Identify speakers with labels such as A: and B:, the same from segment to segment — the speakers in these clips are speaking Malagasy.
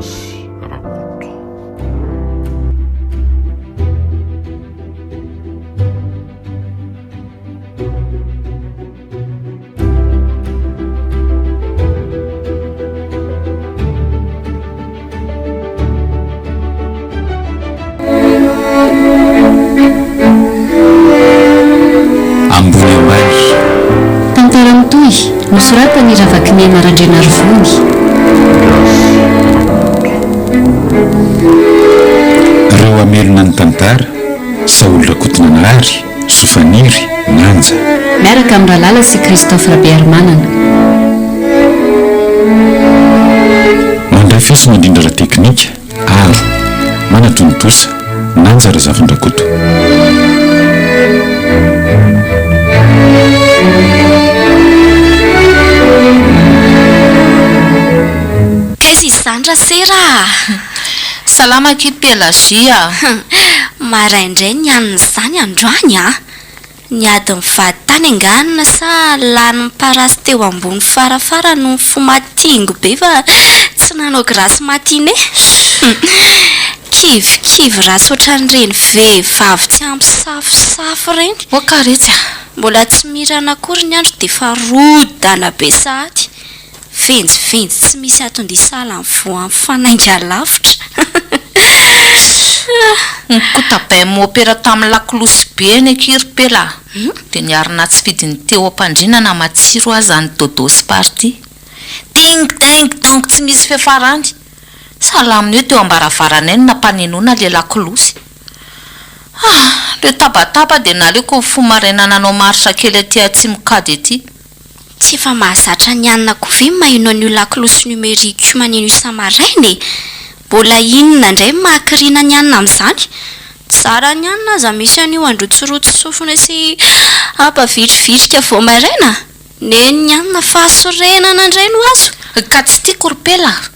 A: Gasy Rakoto.
B: Ambony ambany.
C: Tantara mitohy, nosoratan'i Ravakinena Randrianarivony.
B: Ireo hamelona ny tantara, Saholy Rakotonanahary, Sofaniry, Nanja.
C: Miaraka amin'i Ralala sy Christophe Rabearimanana.
B: Mandray feo sy mandrindra ara-teknika, Aro. Manatontosa, Nanja Razafindrakoto.
D: Taiza izany Rasera a!
E: Salama akia Pelagie a!
D: Maraindray ny hanin'izany androany a! Niady mivady tany angaha anona sa lanin'ny parasy teo ambony farafara no nifoha matingo be fa tsy nanao grasse matinée? Kivikivy ratsy ohatran'ireny vehivavy tsy ampy safosafo ireny.
E: Oka retsy a!
D: Mbola tsy mirana akory ny andro dia efa rodana be sahady. Venjivenjy tsy misy atondia sahala ny voan'ny fanainga lavitra.
E: Nikotabain'i Mopera tamin'ny lakolosy be eny akia ry Pela a! Dia niarina tsy fidiny teo am-pandriana na matsiro aza ny dodo sy party. Ding ding dong tsy misy fiafarany! Sahala amin'ny hoe teo am-baravaranay no nampanenoana ilay lakolosy. Ah! Leo tabataba dia naleoko nifoha maraina nanao marche kely aty atsimo cad aty.
D: Tsy efa mahazatra an'i Anna koa ve ny maheno an'io lakolosy numérique io maneno isa-maraina e? Mbola inona indray no mahakiriana an'i Anna amin'izany? Zara an'i Anna aza misy an'io handrotsirotsy sofina sy hampavitrivitrika vao maraina? Nen'i Anna fahasorenana indray no azo!
E: Ka tsy tiako ry Pela a!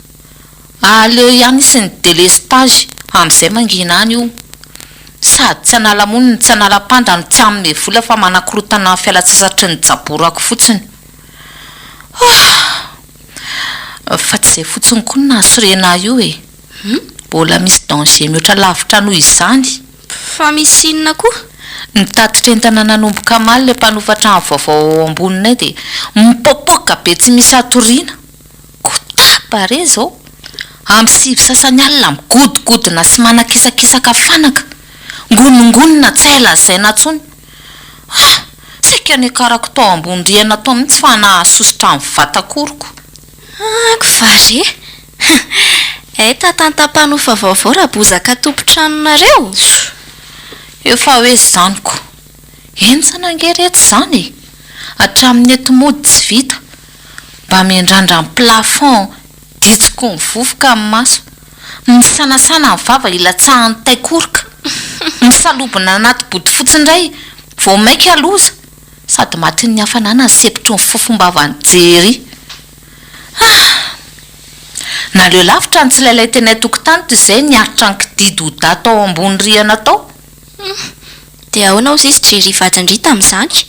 E: Aleo ihany hisy ny délestage amin'izay mangina any io. Sady tsy hanala mony no tsy hanala panda no tsy hanome vola fa manakorotana ny fialantsasatry ny jaborako fotsiny. Ah! Fa tsy izay fotsiny koa no nahasorena ahy io e! Mbola misy danger mihoatra lavitra noho izany.
D: Fa misy inona koa?
E: Nitatitra entana nanomboka omaly ilay mpanofa trano vaovao ao amboninay dia mipoapoaka be tsy misy hatoriana. Kotaba re zao! Amin'ny sivy sasany alina migodogodona sy manakisakisaka fanaka, ngonongonona tsy hay lazaina intsony. Ah! Saika niakarako tao ambony rihana tao mihitsy fa nahasosotra ny vatak'oroko.
D: Ako va re! Hay tatantam-panofa vaovao rabozaka tompon-tranonareo?
E: Efa hoe izany ko! Henjana ange reto izany e! Hatramin'ny eto mody tsy vita. Mba miandrandra ny plafond, ditsiko ny vovoka ny maso. Misanasana ny vava ilatsahan'ny taik'oroka. Misalobona anaty bodofotsy indray, vao mainka loza. Sady matin'ny hafanana ny sempotry ny fofom-bavan'i Jerry. Ah! Naleo lavitra ny tsilailay teny an-tokotany toy izay niaritra ny kididy ho dahy tao ambony rihana tao.
D: Hum! Dia ahoana hozy izy Jerry vadin-dry tamin'izany?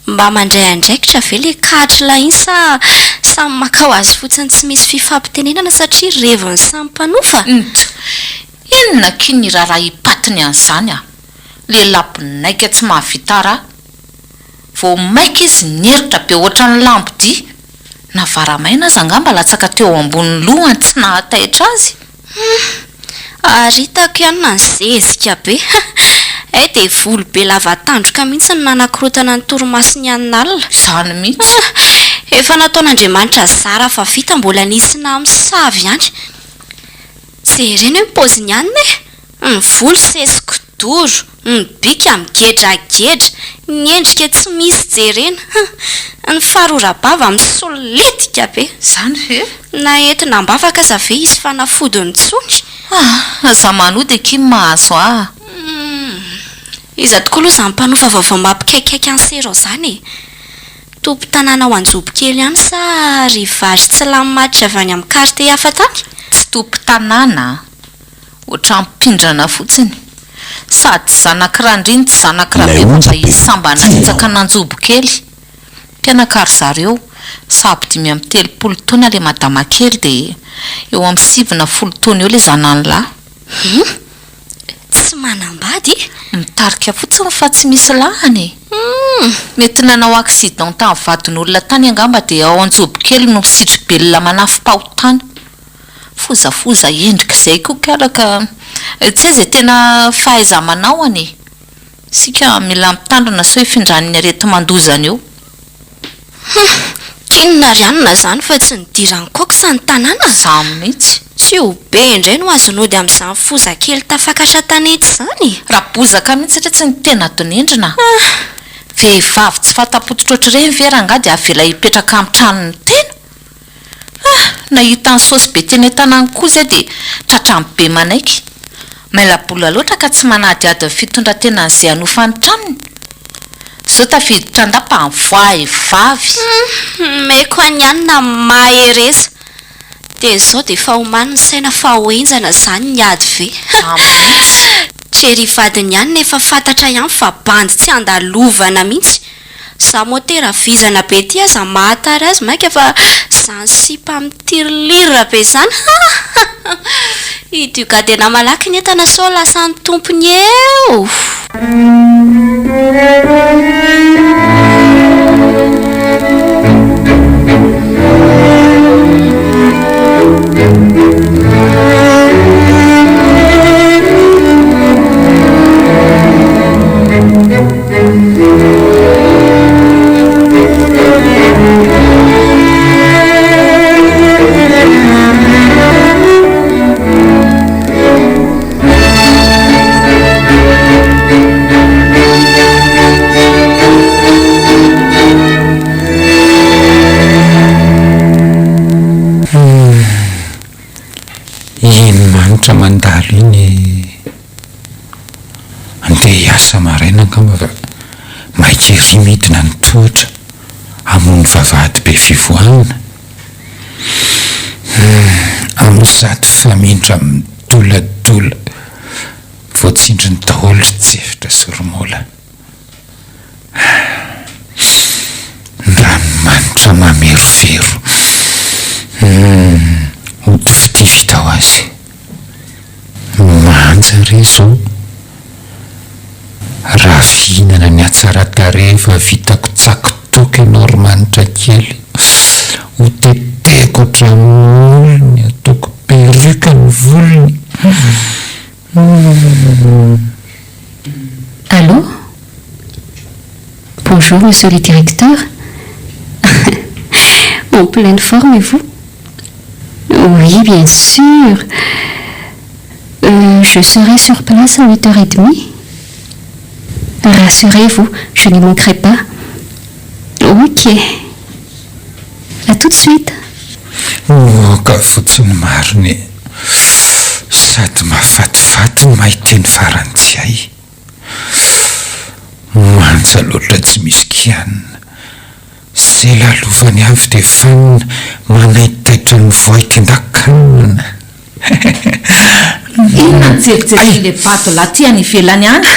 D: Mba mandray andraikitra ve le katry iny sa samy maka ho azy fotsiny tsy misy fifampitenenana satria revin'ny samy mpanofa?
E: Ntsy! Inona akia ny raharahiam-patiny an'izany a! Lehilahy bonaika tsy mahavita raha. Vao maika izy nieritra be ohatran'ny lambodia. Na varamaina aza angamba latsaka teo ambonin'ny lohany tsy nahataitra azy.
D: Hum! Ary hitako ihany na nizezika be. Hay dia volo be lava tandroka mihitsy no nanakorontana ny torimason'i Anna alina.
E: Izany mihitsy.
D: Efa nataon'Andriamanitra zara fa vita mbola nisy namosavy ihany. Jerena eo ny paozin'i Anna e! Ny volo sesi-kidoro, ny bika migedragedra, ny endrika tsy misy jerena, huh! Ny farora-bava misoletika be.
E: Izany ve?
D: Na entina am-bavaka aza ve hisy fanafodiny intsony?
E: Ah! Aza manody akia ny mahazo ahy.
D: Humm! Iza tokoa aloha izany mpanofa vaovao mampikaikaika an'i Sero izany e? Tompon-tanàna ao Anjobokely ihany sa ry vary tsy lany match avy any amin'ny quartier hafa tany?
E: Tsy tompon-tanàna a! Ohatran'ny mpindrana fotsiny. Sady tsy zanak'i Randria no tsy zanak'i
B: Ilay
E: Rabe
B: onja
E: fa
B: be
E: izy sambany
B: tianao.
E: nahitsaka an'Anjobokely. Mpianaka ry zareo. Sahabo 35 taona ilay madamakely dia. Eo amin'ny sivy na folo taona eo ilay zanany lahy.
D: Hum! Tsy manambady?
E: Mitarika fotsiny fa tsy misy lahany e!
D: Hum!
E: Mety nanao accident tamin'ny vadin'olona tany angamba dia ao Anjobikely no misitri-belona manafim-pahotana. Fozafoza endrika izay koa kala ka tsy hay izay tena fahaiza-manao anie. Isika mila mitandrina sao hifindran'ny areti-mandozana eo.
D: Hum! K'inona ary anona izany fa tsy nidiran'i Cox ny tanàna?
E: Izany mihitsy.
D: Tsy ho be indray no azon'ody amin'izany foza kely tafakatra tanety izany e!
E: Raha bozaka mihitsy satria tsy ny tena donendrina.
D: Ah!
E: Vehivavy tsy fanta-pototra ohatr'ireny ve rangahy dia avela hipetraka amin'ny tranon'ny tena? Ah! Nahita ny saosy be teny an-tanany koa izay dia tratran'ny be manaiky. Maila-bola loatra ka tsy manadihady ny fitondran-tenan'izay hanofa ny tranony. Izao tafiditra an-dapa mivoahy vavy.
D: Hum! Omeko an'i Anna mahereza. Dia izao dia efa omany ny saina fa ho henjana izany ny ady ve?
E: Zany mihitsy.
D: Jerry vadin'i Anna efa fantatra ihany fa bandy tsy andalovana mihitsy. Za motera vizana be ty aza mahatara azy maika fa zany sipa mitirlirr be zany hahahaha idio gadena malaky ny entana sao lasan'ny tompony eo.
B: Iny manitra mandalo iny. Andeha hiasa maraina angamba fa maika ery midina ny tohatra hamono vavahady be fivoahana. Humm, amin'izato famindra midoladola voatsindriny daholo ry Tsefitra sy ry Mola. Ny ranomanitra mamerovero. Humm, ody fitia vita ho azy. Manja re zao raha fihinana ny hatsaran-tarehy efa vitako tsako-toaka ianao ry manitra kely. Ho tetehiko hatramin'ny molony, ataoko perruque ny volony. Humm.
C: Allô? Bonjour monsieur le directeur. En pleine forme et vous? Oui, bien sûr. Euh, je serai sur place à 8h30. Rassurez-vous, je n'y manquerai pas. Ok. À tout de suite.
B: Moka fotsiny marina e! Sady mahafatifaty no mahay teny farantsay. Manja loatra tsy misy kianina. Ze lalovany avy de fanina manaitaitra ny voaikin-dakanina.
E: Inona no jerijeren'ilay badolahy ty any ivelany any?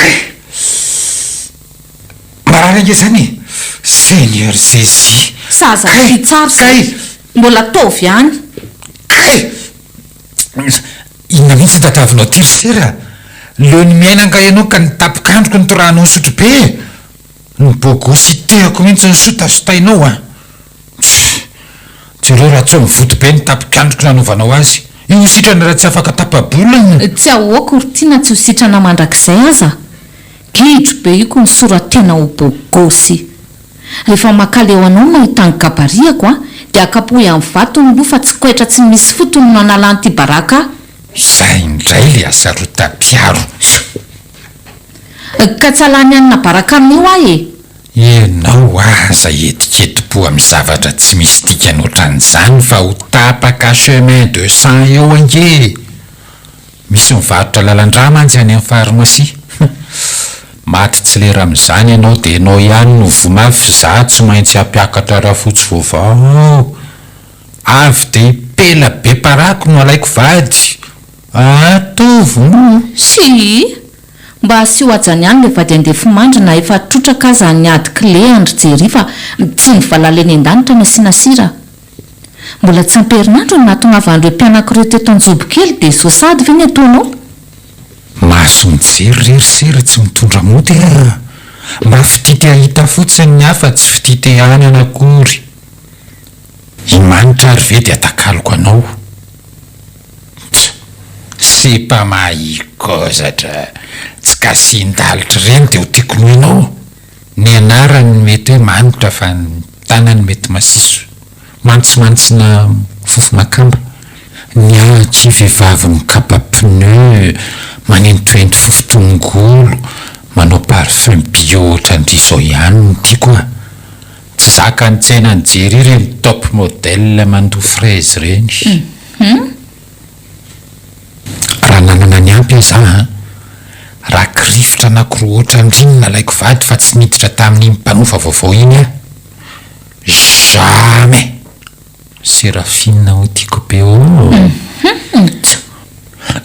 B: Marary ange zany e! Seigneur Jésus!
E: Zaza tia tsara izay. Mbola ataovy ihany.
B: Kay! Inona mihitsy ny tadiavinao ty ry sera? Leo ny miaina angaha ianao ka ny tapok'androko no torahanao ny sotrobe e! Ny bogositehako mihitsy no sotasotainao an! Tsia! Jereo raha tsy ao mivoto be ny tapok'androko nanaovanao azy. Io ho sitrana raha tsy afaka tapa-bolana.
E: Tsy ahoako ry Tiana tsy ho sitrana mandrakizay aza. Gidro be io ko misora-tena ho bogosy. Rehefa makaleo anao ny mahita ny gabariako an, dia akapohy amin'ny vato ny loha fa tsy koaitra tsy misy fotony no analan'ity baraka ahy.
B: Zay indray le hasarotam-piaro.
E: Ka tsy alany hanina baraka amin'io aho e!
B: Ianao aza hietikieti-po amin'ny zavatra tsy misy dikany ohatran'izany fa ho tapaka chemin de sang eo ange e! Misy mivarotra lalan-drà mantsy any amin'ny pharmacie. Maty tsy lera amin'izany ianao dia ianao ihany no voa mafy za tsy maintsy hampiakatra rafotsy vaovao. Avy dia i Pela be paraky no alaiko vady. Ataovy moa.
E: Sii! Mba asio hajany ihany le vady andefimandry na efa trotraka aza ny ady kle an ry Jerry fa tsy ny valala eny an-danitra no asiana sira. Mbola tsy ampy herinandro no nahatongavan'ireo mpianako ireo teto Anjobokely dia izao sahady ve ny ataonao?
B: Maso mijery re ry sera tsy mitondra mody a! Mba fitia te hahita fotsiny ny hafa tsy fitia te hanana akory. I Manitra ary ve dia atakaloko anao? Tsa! Sipa mahikôzatra tsy kasihin-dalitra ireny dia ho tiako noho ianao? Ny anarany no mety hoe manitra fa ny tanany mety masiso. Mantsimantsina fofo-makamba. Ny ahy akia vehivavy mikapa pneu, manentoento fofo-tongolo, manao parfum bio ohatran-dry izao ihany no tiako a! Tsy zakan'ny tsenan'i Jerry ireny top model mandoa fraise ireny. Raha nanana ny ampy aza aho an! Raha kirifotra anakiroa ohatran'iriny no nalaiko vady fa tsy niditra tamin'iny mpanofa vaovao iny aho. Jamais! Seraphine o tiako be ô!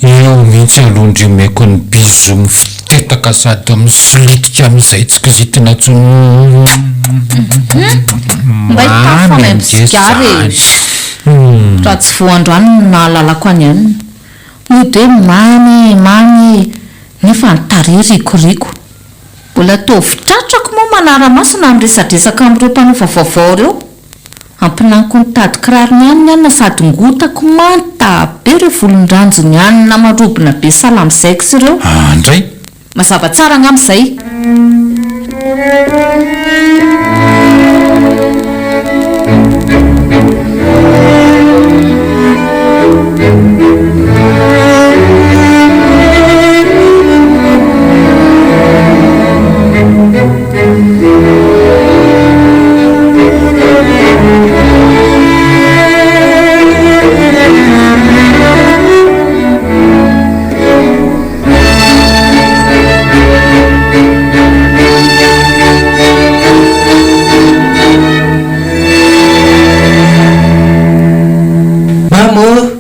B: Io mihitsy aloha ndry omeko ny bisous mifitetaka sady misolitika amin'izay tsy kizitina intsony.
E: Mbay
B: Mamy
E: tafa
B: ange
E: sigara e!
B: zany. Hum.
E: Raha tsy voa androany no nahalalako an'i anona. Mody hoe mamy e, mamy e, nefa ny tarehy rikoriko. Mbola ataovy tratrako moa manara-maso na miresadresaka amin'ireo mpanofa vaovao ireo. Ampinaniko ny tady kirarony anona anona sady ngotako manta be ireo volon-dranjony anona mandrobona be sahala amin'izay ireo.
B: Andray!
E: Mazava tsara angamba izay.
A: Mama ô!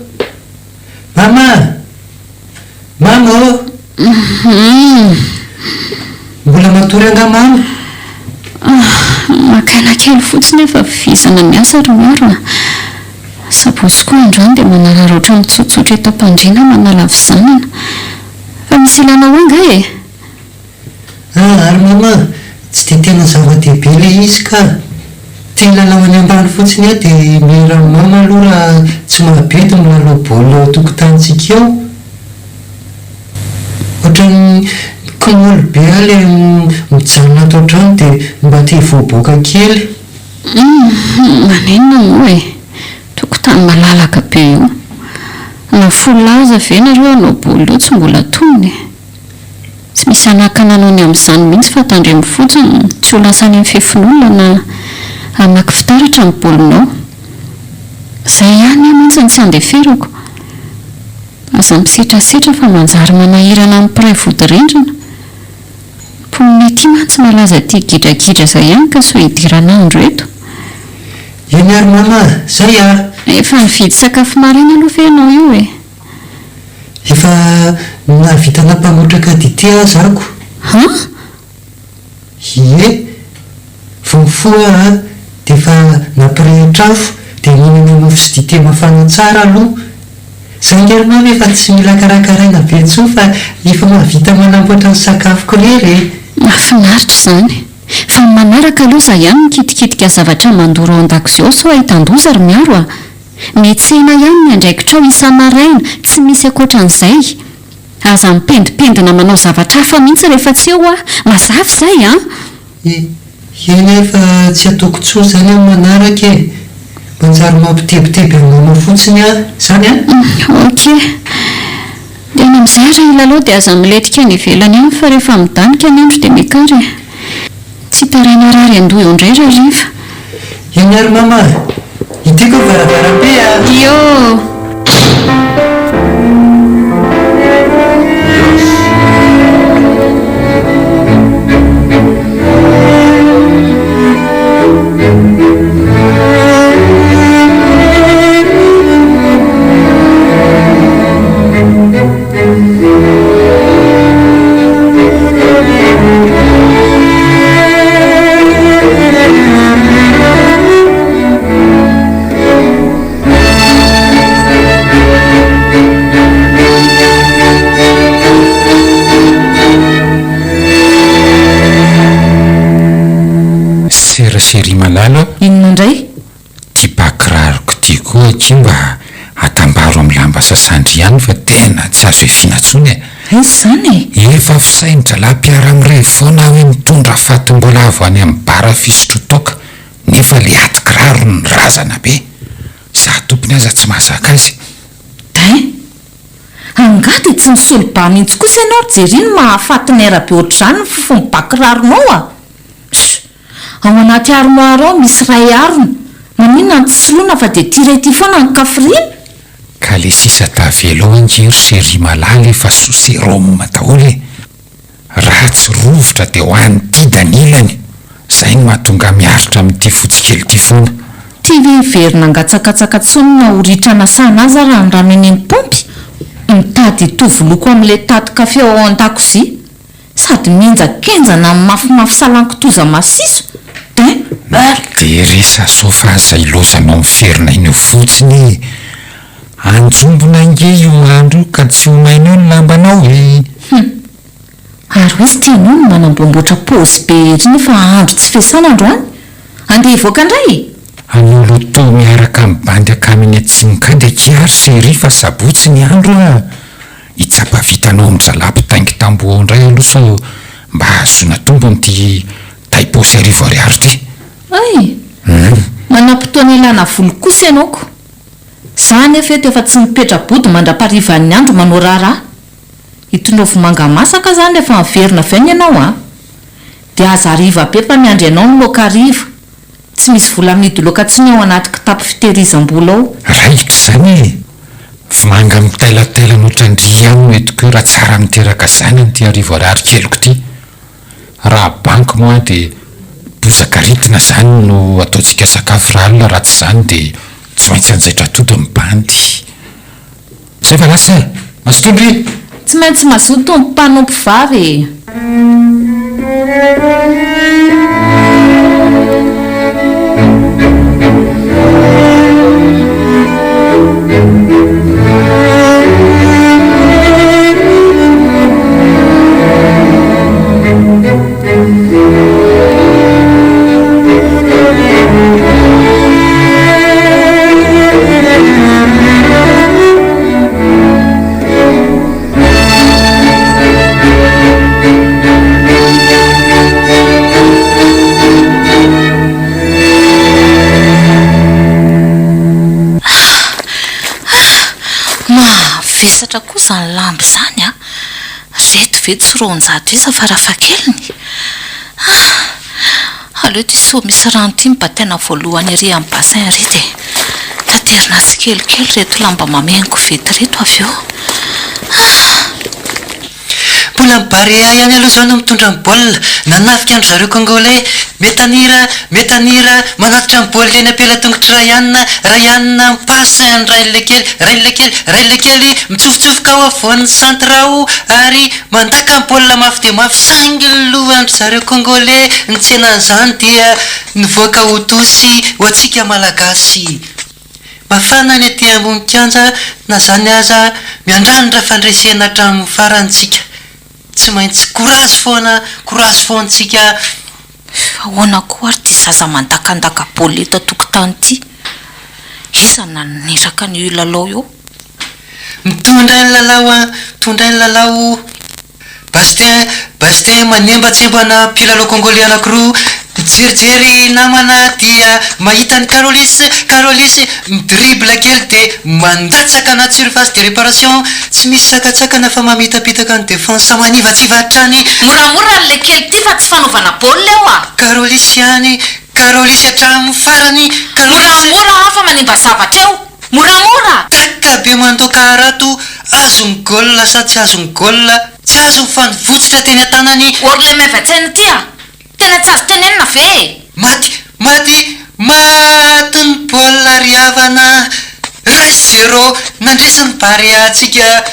A: Mama! Mama ô! Mbola matory angaha mama?
C: Maka aina kely fotsiny aho fa vizana miasa ry Maro a! Sabotsy koa androany dia manararaotra mitsotsotra eto am-pandriana manala havizanana. Fa misy ilana ho angaha e?
A: Ah, ary mama, tsy dia tena zava-dehibe ilay izy ka! Te hilalao any ambany fotsiny aho dia miera amin'i mama aloha raha tsy mahabedy ny milalao baolina eo an-tokotanintsika eo. Ohatran'ny kimoly be aho ilay mijanona ato an-trano dia mba te hivoaboaka kely.
C: Humm, maninona moa e? Tokotany malalaka be io. Na folo lahy aza ve nareo hanao baolina eo tsy mbola tonony e? Tsy misy hanakana anao ny amin'izany mihitsy fa tandremo fotsiny tsy ho lasa any amin'ny fefin'olona na hamaky fitaratra ny baolinao. Izay ihany aho mantsy no tsy andeferako. Aza misetrasetra fa manjary manahirana ny mpiray vodirindrina. Mponina ety mantsy malaza tia gidragidra izay ihany ka sao hidiran'andro eto.
A: Eny ary mama a! Zay a!
C: Efa nividy sakafo maraina aloha ve ianao io e?
A: Efa nahavita nampamotraka dite aza ako.
C: Han?
A: Ie! Vao mifoha aho an, dia efa nampirehitra afo, dia nihinana mofo sy dite mafana tsara aloha. Za ange ry mama efa tsy mila karakaraina be intsony fa efa mahavita manamboatra ny sakafoko irery e!
C: Mahafinaritra izany. Fa ny manaraka aloha za ihany mikitikitika zavatra mandoro ao an-dakozia ao sao ahitan-doza ry Miaro a! Miantsena ihany ny andraikitrao isa-maraina, tsy misy ankoatran'izay. Aza mipendipendina manao zavatra hafa mihitsy rehefa tsy eo aho. Mazava izay an!
A: E, eny ahy fa tsy ataoko intsony izany amin'ny manaraka e! Manjary mampitebiteby an'i mama fotsiny aho izany an!
C: Ok. Dia any amin'izay ary hilalao dia aza milentika any ivelany any fa rehefa midanika ny andro dia miakara e! Tsy hitaraina harary an-doha eo indray rahariva.
A: Eny ary mama a! Hidiako ny varavarambe a!
C: Ioo!
B: chérie malala.
E: Inona indray?
B: Ty ba kiraroko ty koa akia mba atambaro amin'ny lamba sasandry ihany fa tena tsy azo ihafiana tsony e!
E: Aiza izany e?
B: Efa fisain-dralahy mpiara-mirevy foana aho hoe mitondra fatim-boalavo any amin'ny bara fisotroan-toaka nefa le aty kiraro ny razana be! Za tompony aza tsy mahazaka azy.
E: Dain! Angaha dia tsy misolo ba mihitsy kosa ianao ry Jerry no mahafaty nera be ohatr'izany ny fofon'ny ba kiraronao a! Sh! Ao anaty armoire ao misy iray harona, maninona no tsy soloina fa dia ity iray ity foana no kafiriana?
B: Ka le sisa tavela ao ange ry chérie malala efa sous sérum daholo e! Raha tsy rovitra dia ho any dida ny ilany! Zay no mahatonga ahy miaritra amin'ity fotsy kely ity foana.
E: Ty ve hiverina hangatsakatsaka tsony na ho ritra anasana azy raha ny rano eny amin'ny paompy? Mitady hitovy loko amin'ilay taty kafe ao an-dakozia. Sady mihenjakenjana amin'ny mafimafy salan-kitoza masiso. Din. Beurk.
B: Dia re sasao fa aza ilaozanao miverina iny eo fotsiny e! Anjombona ange io andro io ka tsy ho maina eo ny lambanao e!
E: Hum. Ary hoe tsy tianao ny manamboamboatra paozy be ery nefa andro tsy fiasana androany? Andeha hivoaka indray e!
B: Hanao loto miaraka amin'ny bandy akama eny Atsimonkandy akia ary chérie fa sabotsy ny andro a! Hitsapa vitanao amin-dralahy mpitaingi-tamboho ao indray aloha sao mba hahazoana tombony ity taipaosy arivo ariary ity.
E: Hay! Manam-potoana ilana vola kosa ianao ko! Za anefa eto efa tsy mipetra-body mandra-paharivan'ny andro manao raharaha. Hitonao vomanga masaka zany rehefa miverina avy any ianao an! Dia aza hariva be fa miandry anao ny laoka hariva. Tsy misy vola amidy loaka tsony ao anaty kitapo fitehirizam-bola ao.
B: Raikitra izany e! Vomanga mitailatailana ohatran-dry ihany no entiko eo raha tsara miteraka zanany ity arivo ariary keliko ity. Raha banky moa dia bozaka ritina izany no ataontsika sakafo raha alina raha tsy izany dia tsy maintsy hanjaitra atody ny bandy. Zay fa lasa e! Mazotoa ndry!
E: Tsy maintsy mazoto ny mpanompo vavy e! Mavesatra koa izany lamba izany an! Reto ve tsy 200 isa farafahakeliny? Ah! Aleo ity seau misy rano ity no bataina voalohany ery amin'ny bassin ery dia taterina tsikelikely ireto lamba mameno koveta ireto avy eo. Ah!
A: Mbola ny Barea ihany aloha izao no mitondra ny baolina. Nanafika an-dry zareo Congolais. Metanira, Metanira, manatitra ny baolina eny am-pelatongotr'i Rayan, Rayan mi-passe an'i Rainilekely, Rainilekely, Rainilekely mitsofotsofoka ao afovoan'ny centre ao ary Mandaka ny baolina mafy dia mafy saingy ny lohan-dry zareo Congolais nitsena an'izany dia nivoaka ho dosy ho antsika Malagasy. Mafana ny aty ambony kianja na zany aza miandrandra fandresena hatramin'ny farany tsika. Tsy maintsy courage foana, courage foana tsika.
E: Fa ahoana koa ary ity zaza mandakandaka baolina eto an-tokotany ity? Iza no naniraka an'io hilalao io?
A: Mitondra ny lalao an, mitondra ny lalao Bastien, Bastien manembatsembana mpilalao Congolais anakiroa, mijerijery namana dia mahita an'i Carolis, Carolis mi-dribble kely dia mandatsaka anaty surface de réparation, tsy misy sakantsakana fa mamitapitaka ny défense manivatsiva hatrany.
E: Moramora ry lekely ity fa tsy fanaovana baolina eo a!
A: Carolis ihany, Carolis hatramin'ny farany, Carolis.
E: Moramora an fa manimba zavatra eo! Moramora!
A: Taka be mandoaka harato, azony goal sa tsy azony goal, tsy azony fa nivotsitra teny an-tanany.
E: Or ilay maivan-tsaina ity a! Tena tsy azo tenenina ve e!
A: Maty! Maty! Maty ny baolina ry havana! Iray zéro nandresy ny Barea antsika!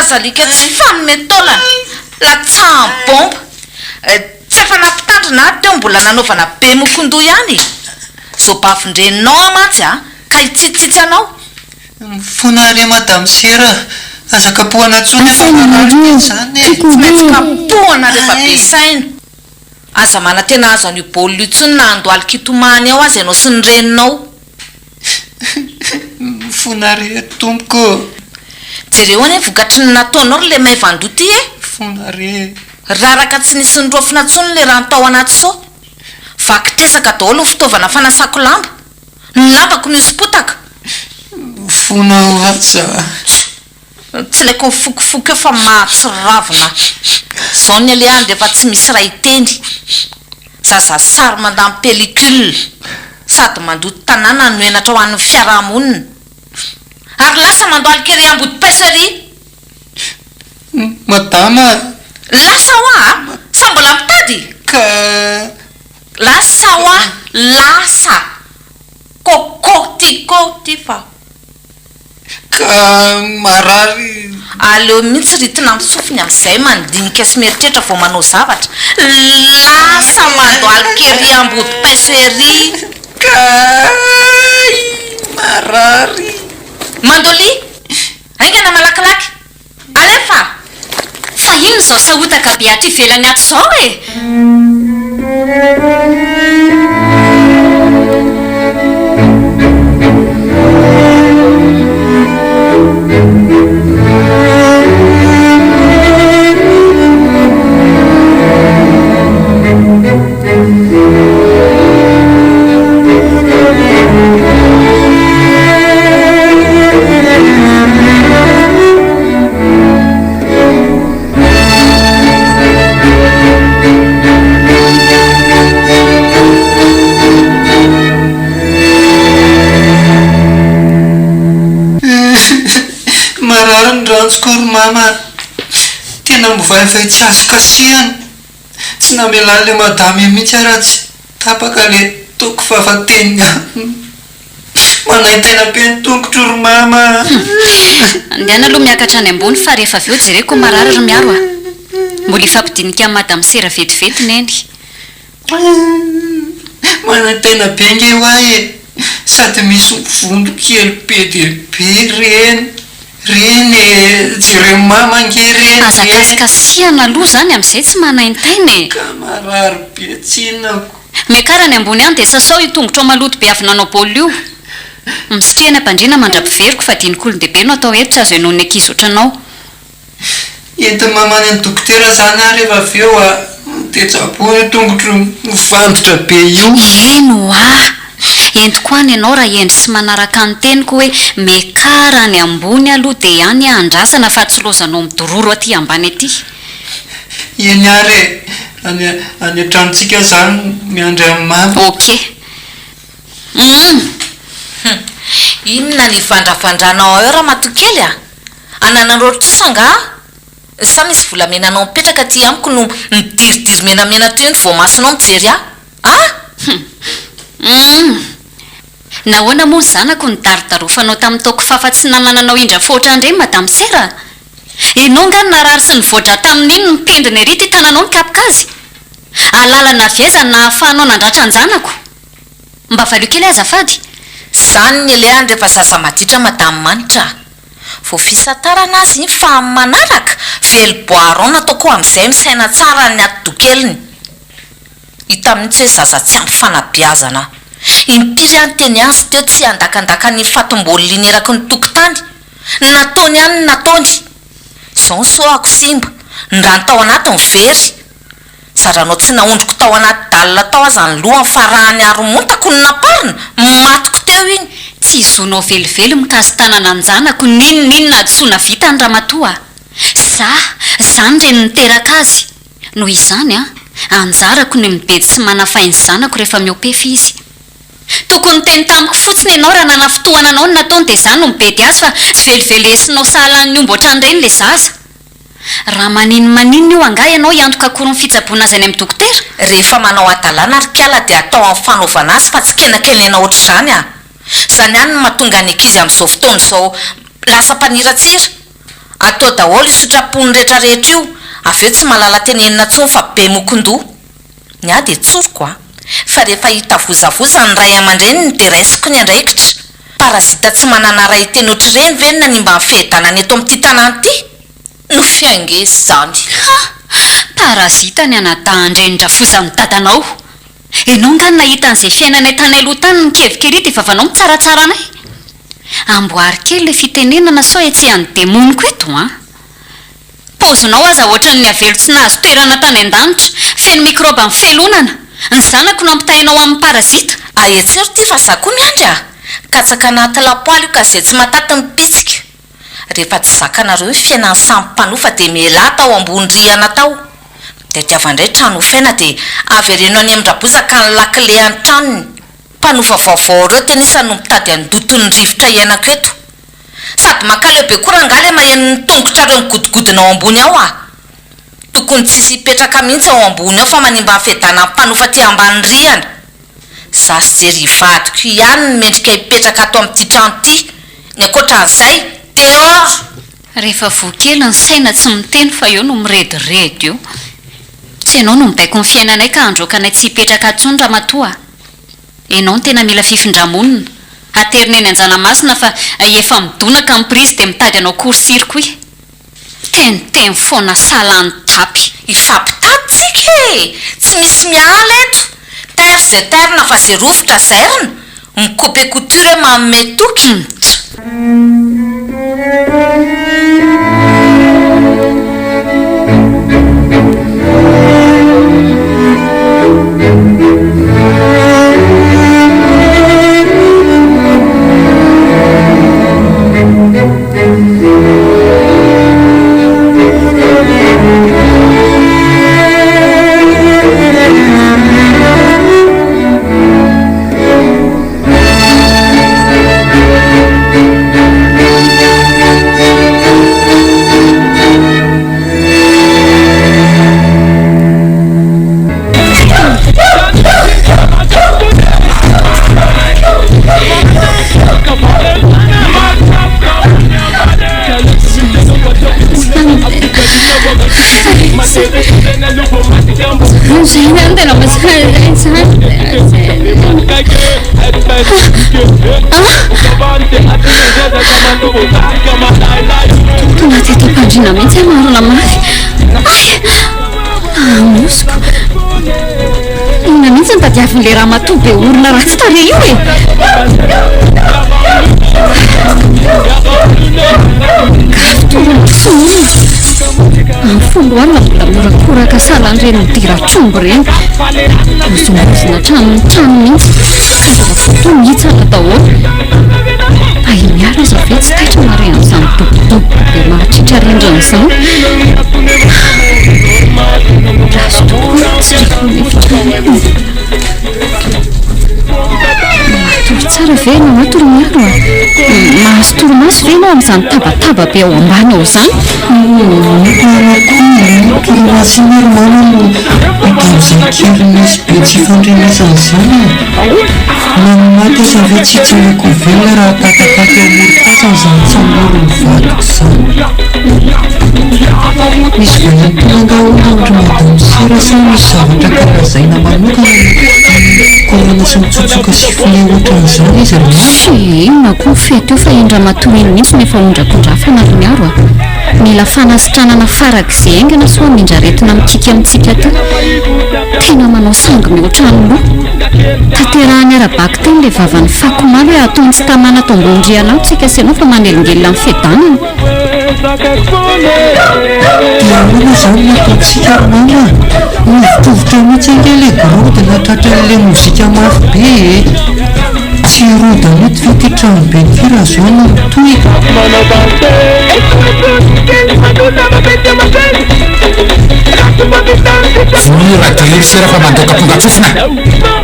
E: Zaza alika tsy fanome taolana, latsaham bomba. Tsy efa nampitandrina aho teo mbola nanaovana be mokondoha ihany e! Zobavin-dreninao aho mantsy a, ka hitsitsitsy anao.
A: Mifona re madame sera a! Aza kapohana intsony fa marary be izany e!
E: Tsy maintsy kapohana rehefa be saina. Aza manantena hahazo an'io baolina io intsony na handohalika hitomany ao aza ianao sy ny reninao.
A: Mifona re tompoko ô!
E: Jereo anie ny vokatry ny nataonao ry le maivandoha ty e!
A: Mifona re.
E: Raraka tsy nisy niraofina intsony le rano tao anaty seau. Vaky tesaka daholo ny fitaovana fanasako lamba. Ny lambako nihoso-potaka.
A: Mifona ho aza.
E: Tsy ilaiko mifokofoko eo fa mahatsiravina ahy. Izao ny alehany rehefa tsy misy iray hiteny. Zaza sary mandany pellicule sady mandoto tanàna no henatra ho an'ny fiaraha-monina. Ary lasa mandohalika ery ambodipaiso ery.
A: Madama a!
E: Lasa hoa a! Sa mbola mitady?
A: Ka.
E: Lasa hoa! Lasa! Coco ty ko ty fa.
A: Ka marary.
E: Aleo mihitsy ritina amin'ny sofiny amin'izay mandinika sy mieritreritra vao manao zavatra. Lasa mandohalika ery ambody paiso ery.
A: Kay! Marary.
E: Mandolia! Haingana malakilaky! Alefa!
C: Fa inona izao sahotaka be ato ivelany ato izao e?
A: Marary ny ranjoko ry mama a! Tena mivaivay tsy azo kasihana. Tsy namelan'ilay madame io mihitsy aho raha tsy tapaka ilay toko fahafateniny aminy. Manaintaina be ny tongotro ry mama a!
C: Andehana aloha miakatra any ambony fa rehefa avy eo jereko ny marary ry Miaro a! Mbola hifampidinika amin'i Madame Sera vetivety Neny.
A: Manaintaina be nge hoa e! Sady misy vondro kely be dia be ireny. Reny e! Jereo mama ange reny e!
C: Aza kasikasihana aloha izany amin'izay tsy manaintaina e!
A: Ka marary be tsinako.
C: Miakara any ambony any dia sasao io tongotrao maloto be avy nanao baolina io. Misitria eny am-pandriana mandra-piveriko fa dinik'olon-dehibe no atao eto tsy azo henoin'ny ankizy ohatranao.
A: Entin'i mama any amin'ny dokotera zany aho rehefa avy eo a! Dia tsaboina io tongotro mifanditra be io.
C: Eny ho'a! Entiko any ianao raha hendry sy manaraka ny teniko hoe miakara any ambony aloha dia any andrasana fa tsy lozanao midororo aty ambany aty.
A: Eny ary e! Any any an-tranontsika zany miandry an'i mama.
C: Ok. Humm!
E: Hum! Inona ny ivandravandranao ao ramatoa kely a? Anananao trosa angaha? Sa misy volamenanao mipetraka aty amiko no midiridiry menamena toy ny voamasonao mijery ahy? Ah!
C: Hum! Humm! Nahoana moa ny zanako no darodarofanao tamin'ny taoko fafa tsy nanananao indra foatra an'ireny Madame Sera? Ianao angaha no narary sy nivoa-drà tamin'iny no mipendrina ery ity tananao nikapoka azy? Alalana avy aiza no nahafahanao nandratra an-janako? Mba valio kely azafady.
E: Zany ny alehany rehefa zaza maditra Madame Manitra a! Vao fisantarana azy iny fa amin'ny manaraka, vely bois rond nataoko amin'izay misaina tsara ny atidoha-keliny. Hita mihitsy hoe zaza tsy ampy fanabeazana. Impiry aho niteny azy teo tsy handakandaka ny fatim-baolina iny eraky ny tokotany. Ny nataony ihany no nataony. Izao ny soahako simba, ny rano tao anatiny very. Zaranao tsy naondriko tao anaty dalle tao aza ny lohany fa raha ny haromontako no namparina, matiko teo iny.
C: Tsy zonao velively mikasi-tanana an-janako n'inon'inona hadisoana vitany ramatoa a! Za, za ny reny niteraka azy. Noho izany an, anjarako ny mibedy sy manafay ny zanako rehefa mihoa-pefy izy. Tokony niteny tamiko fotsiny ianao raha nanafintohana anao ny nataony dia za no mibedy azy fa tsy velivelesinao sahalan'ny omby ohatran'ireny ilay zaza. Raha maninomaninona io angaha ianao hiantoka akory ny fitsaboana azy any amin'ny dokotera?
E: Rehefa manao hadalana ry kala dia atao amin'ny fanaovana azy fa tsy kenakenena ohatr'izany a! Izany ihany no mahatonga ny ankizy amin'izao fotoana izao lasa mpaniratsira. Atao daholo io sitrapony rehetra rehetra io, avy eo tsy mahalala tenenina intsony fa be mokondoha. Ny ahy dia tsoriko a! Fa rehefa hita vozavoza ny ray aman-dreniny dia raisiko ny andraikitra. Parazita tsy manana ray teny ohatr'ireny ve no nanimba ny fiadanana eto amin'ity tanàna ity? Nofy ange izany.
C: Ha! Parazita ny anadahan-drenin-drafozan'ny dadanao! Enao nga no nahita an'izay fiainanay tany aloha tany nikevoka ery dia vavanao mitsaratsara anay? Amboary kely le fitenenana sao hetsehan'ny demony koa eto an! Paozinao aza ohatran'ny avelo tsy nahazo toerana tany an-danitra, feno mikraoba ny felonana, ny zanako no ampitahainao amin'ny parazita.
E: Ahetsero ity fa za koa miandry a! Katsaka anaty lapoaly io ka ze tsy mataty mipitsika. Rehefa tsy zakanareo io fiainan'ny samy mpanofa dia mialà tao ambony rihana tao. Tadiava indray trano hofaina dia avereno any amin-dRabozaka ny lakile an'ny tranony. Mpanofa vaovao ireo tena isany no mitady handoto ny rivotra iainako eto. Sady mankaleo be koa rangahy le maheno ny tongotrareo migodogodona ao ambony ao ah! Tokony tsisy hipetraka mihitsy ao ambony ao fa manimba ny fiadanan'ny mpanofa aty ambany rihana. Za sy Jerry vadiko ihany no mendrika hipetraka ato amin'ity trano ity, ny ankoatran'izay, dehors!
C: Rehefa voa kely ny saina tsy miteny fa eo no mirediredy eo. Tsy ianao no mibaiko ny fiainanay ka handroaka anay tsy hipetraka ato intsony ramatoa a! Enao no tena mila fifindra-monina. Aterina eny Anjanamasina fa efa midonaka ny prise dia mitady hanao court circuit. Miteniteny foana sahala ny tapy.
E: Hifampitady tsika e! Tsy misy miala eto! Tairo ze tairina fa ze rovitra zairina! Mi-coupe couture hoe manome toky!
C: Tonga teto am-pandriana mihitsy aho marina mafy. Ay! Lamosiko. Inona mihitsy no tadiavin'ilay ramatoa be orona ratsy tarehy io e? Gafy tonga ny finoana. Amin'ny folo alina mbola mihorakoraka sahalan'ireny midira-tromba ireny. Mihozongozona hatramin'ny trano mihitsy. Ka rehefa voa toa mihitsana daholo. Fa i Miary aza ve tsy taitra mahare an'izany dobodoboka be mahatritra rindrina izany? Ratsy tokoa ny tsiron'ny efitrano io. Matory tsara ve ianao ato ry Miaro a? Mahazo torimaso ve ianao amin'izany tabataba be ao ambany ao izany?
A: Torimaso inona ry mama no ataon'izany kely misy be tsy ifandrenesana izany e? Na ny maty aza ve tsy hitsangan-ko velona raha tapatapaka eo amorom-pasana izany tsangoron'ny vadiko izany? Misy vahiny tonga angaha hono amin-dry Madame Sera sa misy zavatra kalazaina manokana no mikorana sy mitsotsoka sifflet ohatran'izany izy ry Mama?
C: Tsy inona koa ny fety io fa iny ramatoa iny mihitsy no efa ondrakondrafana ry Miaro a! Mila fanasitranana farak'izay haingana sao hamindra aretina mikiky amintsika aty. Tena manao sangy mihoatra ny loha. Tanterahany ara-bakiteny ilay vavan'i Fako omaly hoe ataony tsy tamana ato ambony rihana ao tsika sy ianao fa manelingelina ny fiadanana.
A: Dia ahoana izany no ataontsika ry mama a? Nivotovotra mihitsy ange ilay gorodona tratran'ilay mozika mafy be e! Tsy hirodana eto ve ity tranobe ity raha izao no mitohy?
B: Vonoy io radio io ry sera fa mandoaka tonga-tsofina!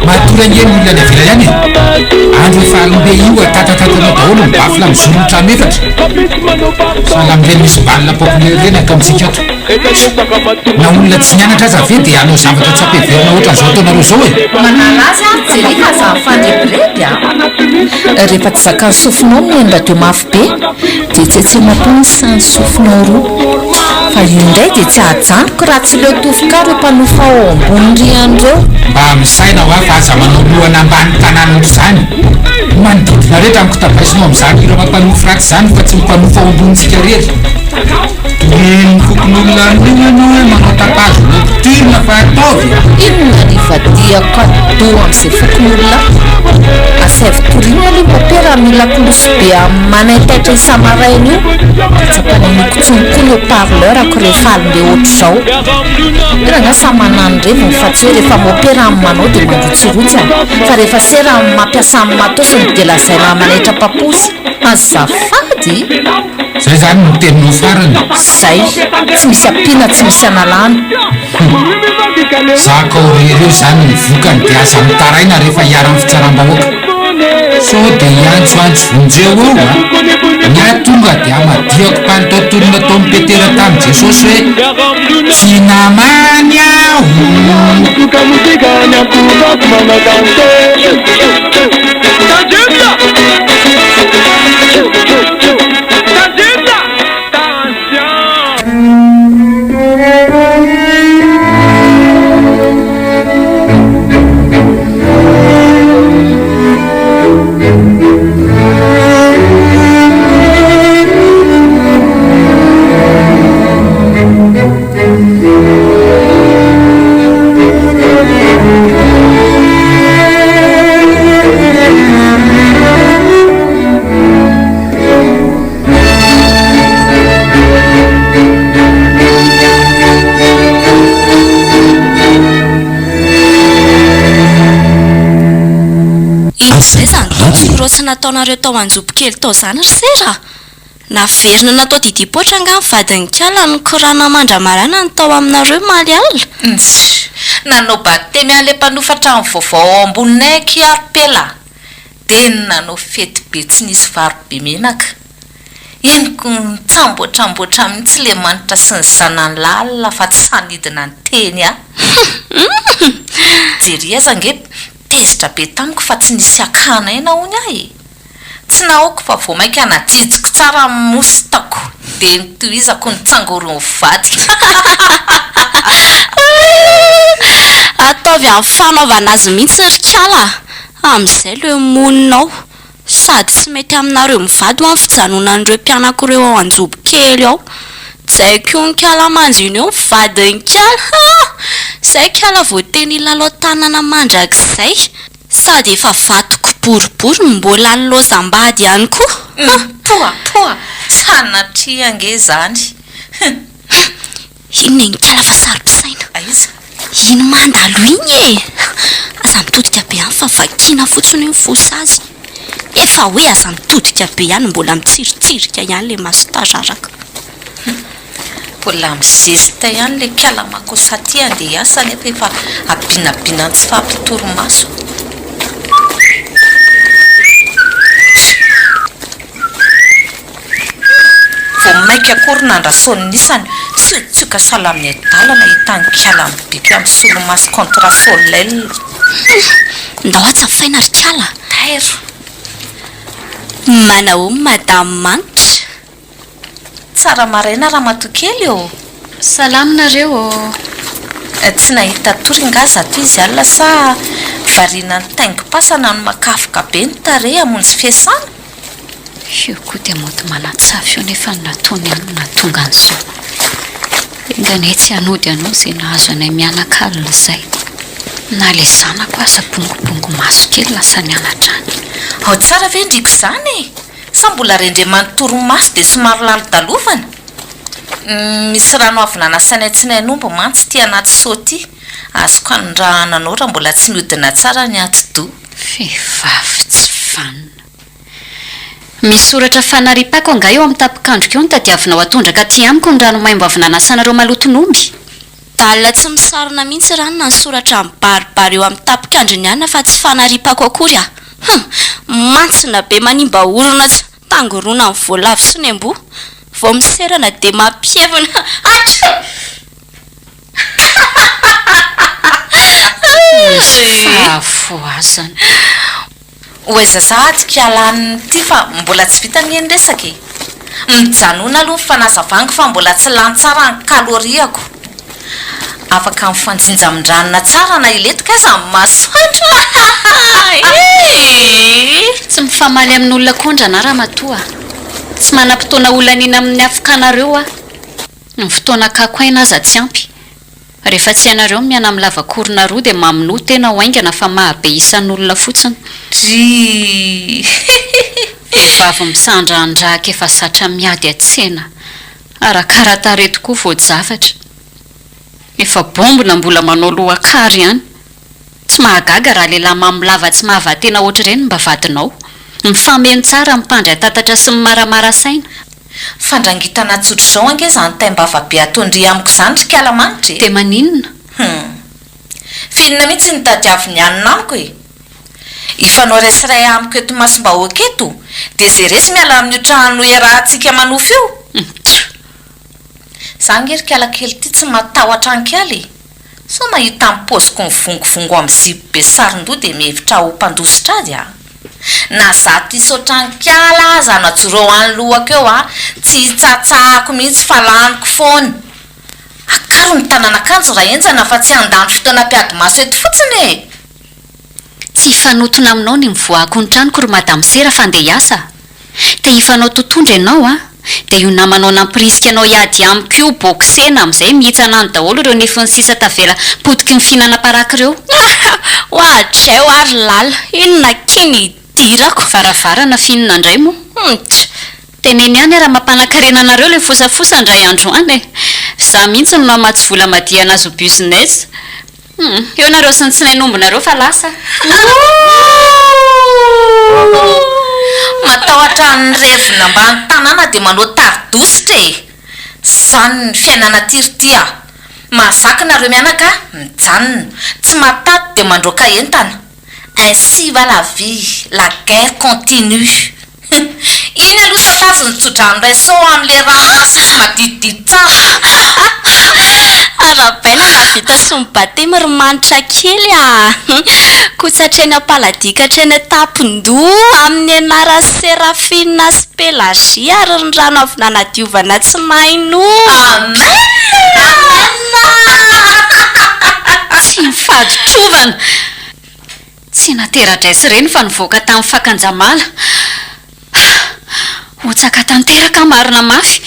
B: Matory ange ny olona any ivelany any e! Andro efa alim-be io atatatatanao daholo ny baffle mijoro ny trano efatra! Sahala amin'ireny misy bal populaire ireny ato amintsika ato. Na olona tsy nianatra aza ve dia hanao zavatra tsy ampiheverina ohatran'izao ataonareo izao e!
E: Manala azy aho jerry fa aza mifandrebireby a! Rehefa tsy zakan'ny sofinao ny mihaino radio mafy be dia tsetsema-po ny sahan'ny sofinao roa. Fa io indray dia tsy hajanoko raha tsy leo tofoka ireo mpanofa ao ambony rihana ireo.
B: Mba misaina hoa fa aza manao lohana ambany tanàna ohatr'izany. Ny manodidina rehetra mikotavaisinao amin'izany hira mampanofy ratsy izany fa tsy ny mpanofa ao ambonintsika irery. Ren'ny fokonolona an'io ianao hoe manao tapage nocturne fa ataovy a!
E: Inona ny ivadihako atidoha amin'izay fokonolona? Asaivo toriana aloha mopera amin'io lakolosy be manaitaitra isa-maraina io dia tsy ampanenoko intsony koa ny haut-parleur-ko rehefa alim-be ohatr'izao. Io rangahy samy manana ny reviny fa tsy hoe rehefa mopera ny manao dia mandrotsirotsy a! Fa rehefa sera ny mampiasa ny matosiny dia lazaina manaitra papoose. Azafady!
B: Zay zany no teninao farany?
E: Zay, tsy misy ampiana tsy misy analana.
B: Hum. Zakao irery eo zany ny vokany de aza mitaraina rehefa hiharan'ny fitsaram-bahoaka. Sao de hiantsoantso vonjeo eo a! Ny ahy tonga de hamadihako palitao toy ny nataon'i Petera tamin'i Jesosy hoe tsy namany aho!
D: Inona indray izany danse nataonareo tao Anjobikely tao izany ry sera a? Naverina natao didim-poatra angaha ny vadin'i Kala nikorana mandra-maraina ny tao aminareo omaly alina?
E: Ntsy! Nanao batemy an'ilay mpanofa trano vaovao ao amboninay akia ry Pela a! Dia nanao fety be tsy nisy vary be menaka. Henoko nitsamboatramboatra mihitsy le Manitra sy ny zanany lahy alina fa tsy sahy nidina niteny ahy. Jerry aza ange tezitra be tamiko fa tsy nisy hakana aina hono aho e! Tsy nahoako fa vao mainka najijiko tsara ny mositako dia notohizako ny tsangoron'ny vadiko.
D: Ataovy amin'ny fanaovana azy mihitsy ry kala a! Amin'izay le monina ao. Sady tsy mety aminareo mivady hoa ny fijanonan'ireo mpianako ireo ao anjobo kely ao. Jaikoin'kala manjino eo ny vadin'kala ha! Zay kala vao teny hilalao tanana mandrakizay. Sady efa vatoko boribory no mbola nilaozam-bady ihany koa ha!
E: Poa poa! Sanatria ange izany!
D: Hum! Inona iny kala fa saro-pisaina.
E: Aiza?
D: Iny mandalo iny e! Aza mitodika be any fa vakiana fotsiny hoe mifosa azy. Efa hoe aza mitodika be any mbola mitsiritsirika ihany ilay maso tararaka.
E: Hum! Mbola mizesta ihany ilay kala makosa aty andeha hiasa nefa efa abinabinan'ny tsy fahampian-torimaso. Vao mainka akory nandrasoan'ny isany, siotsioka sahala amin'ny adala nahita an'i Kala mibika amin'ny solomaso contre soleil.
D: Hum! Ndao hatsafaina ry Kala.
E: Tairo.
D: Manahoa Madame Manitra.
E: Tsara maraina ramatoa kely ô!
C: Salama nareo ô!
E: Tsy nahita tory nga zato izy alina sa variana nitaingim-pasana no makafoka be ny tarehy hamonjy fiasana?
C: Io koa dia mody manatsafy io nefa ny nataony ihany no nahatonga an'izao. Enga anie tsy hanody anao izay nahazo anay mianaka alina izay. Na ilay zanako aza bongobongo maso kely lasa nianatra any.
E: Ao tsara ve ndriko izany e? Sa mbola rendreman'ny torimaso dia somary lalodalovana? Misy rano avy nanasainay tsinain'omby mantsy ity anaty seau ity, azoko anondrahana anao raha mbola tsy mihodina tsara ny atidoha.
C: Vehivavy tsy vanona. Misy soratra fanariam-pako angaha eo amin'ny tapikandriko eo no tadiavinao hatondraka aty amiko ny rano maimbo avy nanasanareo maloton'omby?
D: Dalina tsy misarona mihitsy ranona ny soratra mibaribary eo amin'ny tapikandrin'i Anna fa tsy fanariam-pako akory ah! Hum! Mantsina be manimba orona tsy tangoronan'ny voalavo sy ny amboa. Vao miserana dia mampievina. Atcha!
C: Misy fahafohazana.
E: Ho aiza sahady kiala ann ity fa mbola tsy vita anie ny resaka e! Mijanona aloha ny fanazavango fa mbola tsy lany tsara ny calorie-ko. Afaka mifanjinja amin-dranona tsara na hilentika aza ny masoandro e!
C: Tsy mifamaly amin'olona kondrana ramatoa a! Tsy manam-potoana holaniana amin'ny afokanareo aho. Ny fotoana hakako aina aza tsy ampy. Rehefa tsy hainareo ny miaina amin'ny lavakorona roa dia mamonoa tena ho haingana fa maha be isan'olona fotsiny.
E: Drii.
C: Vehivavy misandrandraka efa zatra miady an-tsena. Arakara-tarehy tokoa voajavatra. Efa bombina mbola manao loha-kary ihany. Tsy mahagaga raha lehilahy mamo lava tsy mahava-tena ohatr'ireny mba vadinao. Mifameno tsara ny mpandry an-tatatra sy ny maramara saina.
E: Fandrangitana tsotr'izao ange izany taim-bava be ataon-dry amiko izany ry kala manitra e!
C: Dia maninona?
E: Hum. F'inona mihitsy no tadiavin'i anona amiko e? Hifanao iray sy iray amiko eto imasom-bahoaka eto, dia izay resy miala amin'io trano iarahantsika manofy io?
C: Mtro.
E: Za ange ry kala kely ity tsy matahotra an-kala e! Sao mahita ny paoziko mivongovongo amin'ny zipo be saron-doha dia mihevitra aho ho mpandositra azy a! Na za ty sotran-kala aza no ajoro eo anoloako eo a, tsy hitsatsahako mihitsy fa laniko foana. Akaro ny tanan'akanjo raha henjana fa tsy handany fotoana mpiady maso eto fotsiny e!
C: Tsy hifanotona aminao ny mivoahako ny tranoko ry madame sera fa ndeha hiasa a! Te hifanao totondry ianao a! Dia io namanao nampirisika anao hiady amiko io boxena amin'izay mihitsana any daholo ireo nifiny sisa tavela potiky ny fihinana paraky ireo.
D: Oadray hoa ry Lala, inona akia ny hidirako?
C: Varavarana f'inona indray moa?
D: Humpts!
C: Teneno ihany raha mampanankarena anareo ilay fosafosa indray andro any e! Za mihitsy no mamatsy vola madihana azy ho business. Hum, eo nareo sy ny tsinain'ombinareo fa lasa.
E: Matahotra ny revina ambany tanàna dia manao tari-dositra e! Zany ny fiainana aty ry ty a! Mahazaka nareo mianaka mijanona, tsy mahataty dia mandroaka entana. Ainsi va la vie, la guerre continue. Iny aloha tatazo ny tsodrano raiso amle rano masiso maditidity tsara.
D: Arahabaina nahavita soa ny batemy ry manitra kely a! Koa hatreny am-paladia ka hatreny an-tampon-doha amin'ny anaran'i Seraphine sy Pelagie ary ny rano avy nanadiovana tsy mahay-nomby.
E: Amen! Amen!
C: Tsy mifaditrovana! Tsy natera-dray sy reny fa nivoaka tamin'ny fakan-jamala. Hotsaka tanteraka aho marina mafy.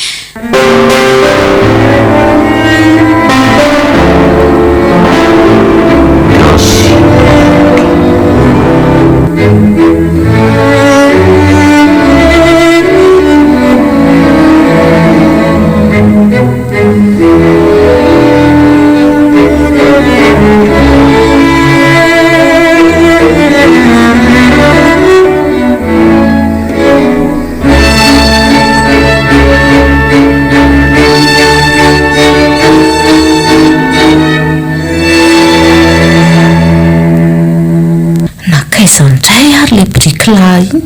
F: Nankaiza indray ary ilay biriky lahy iny?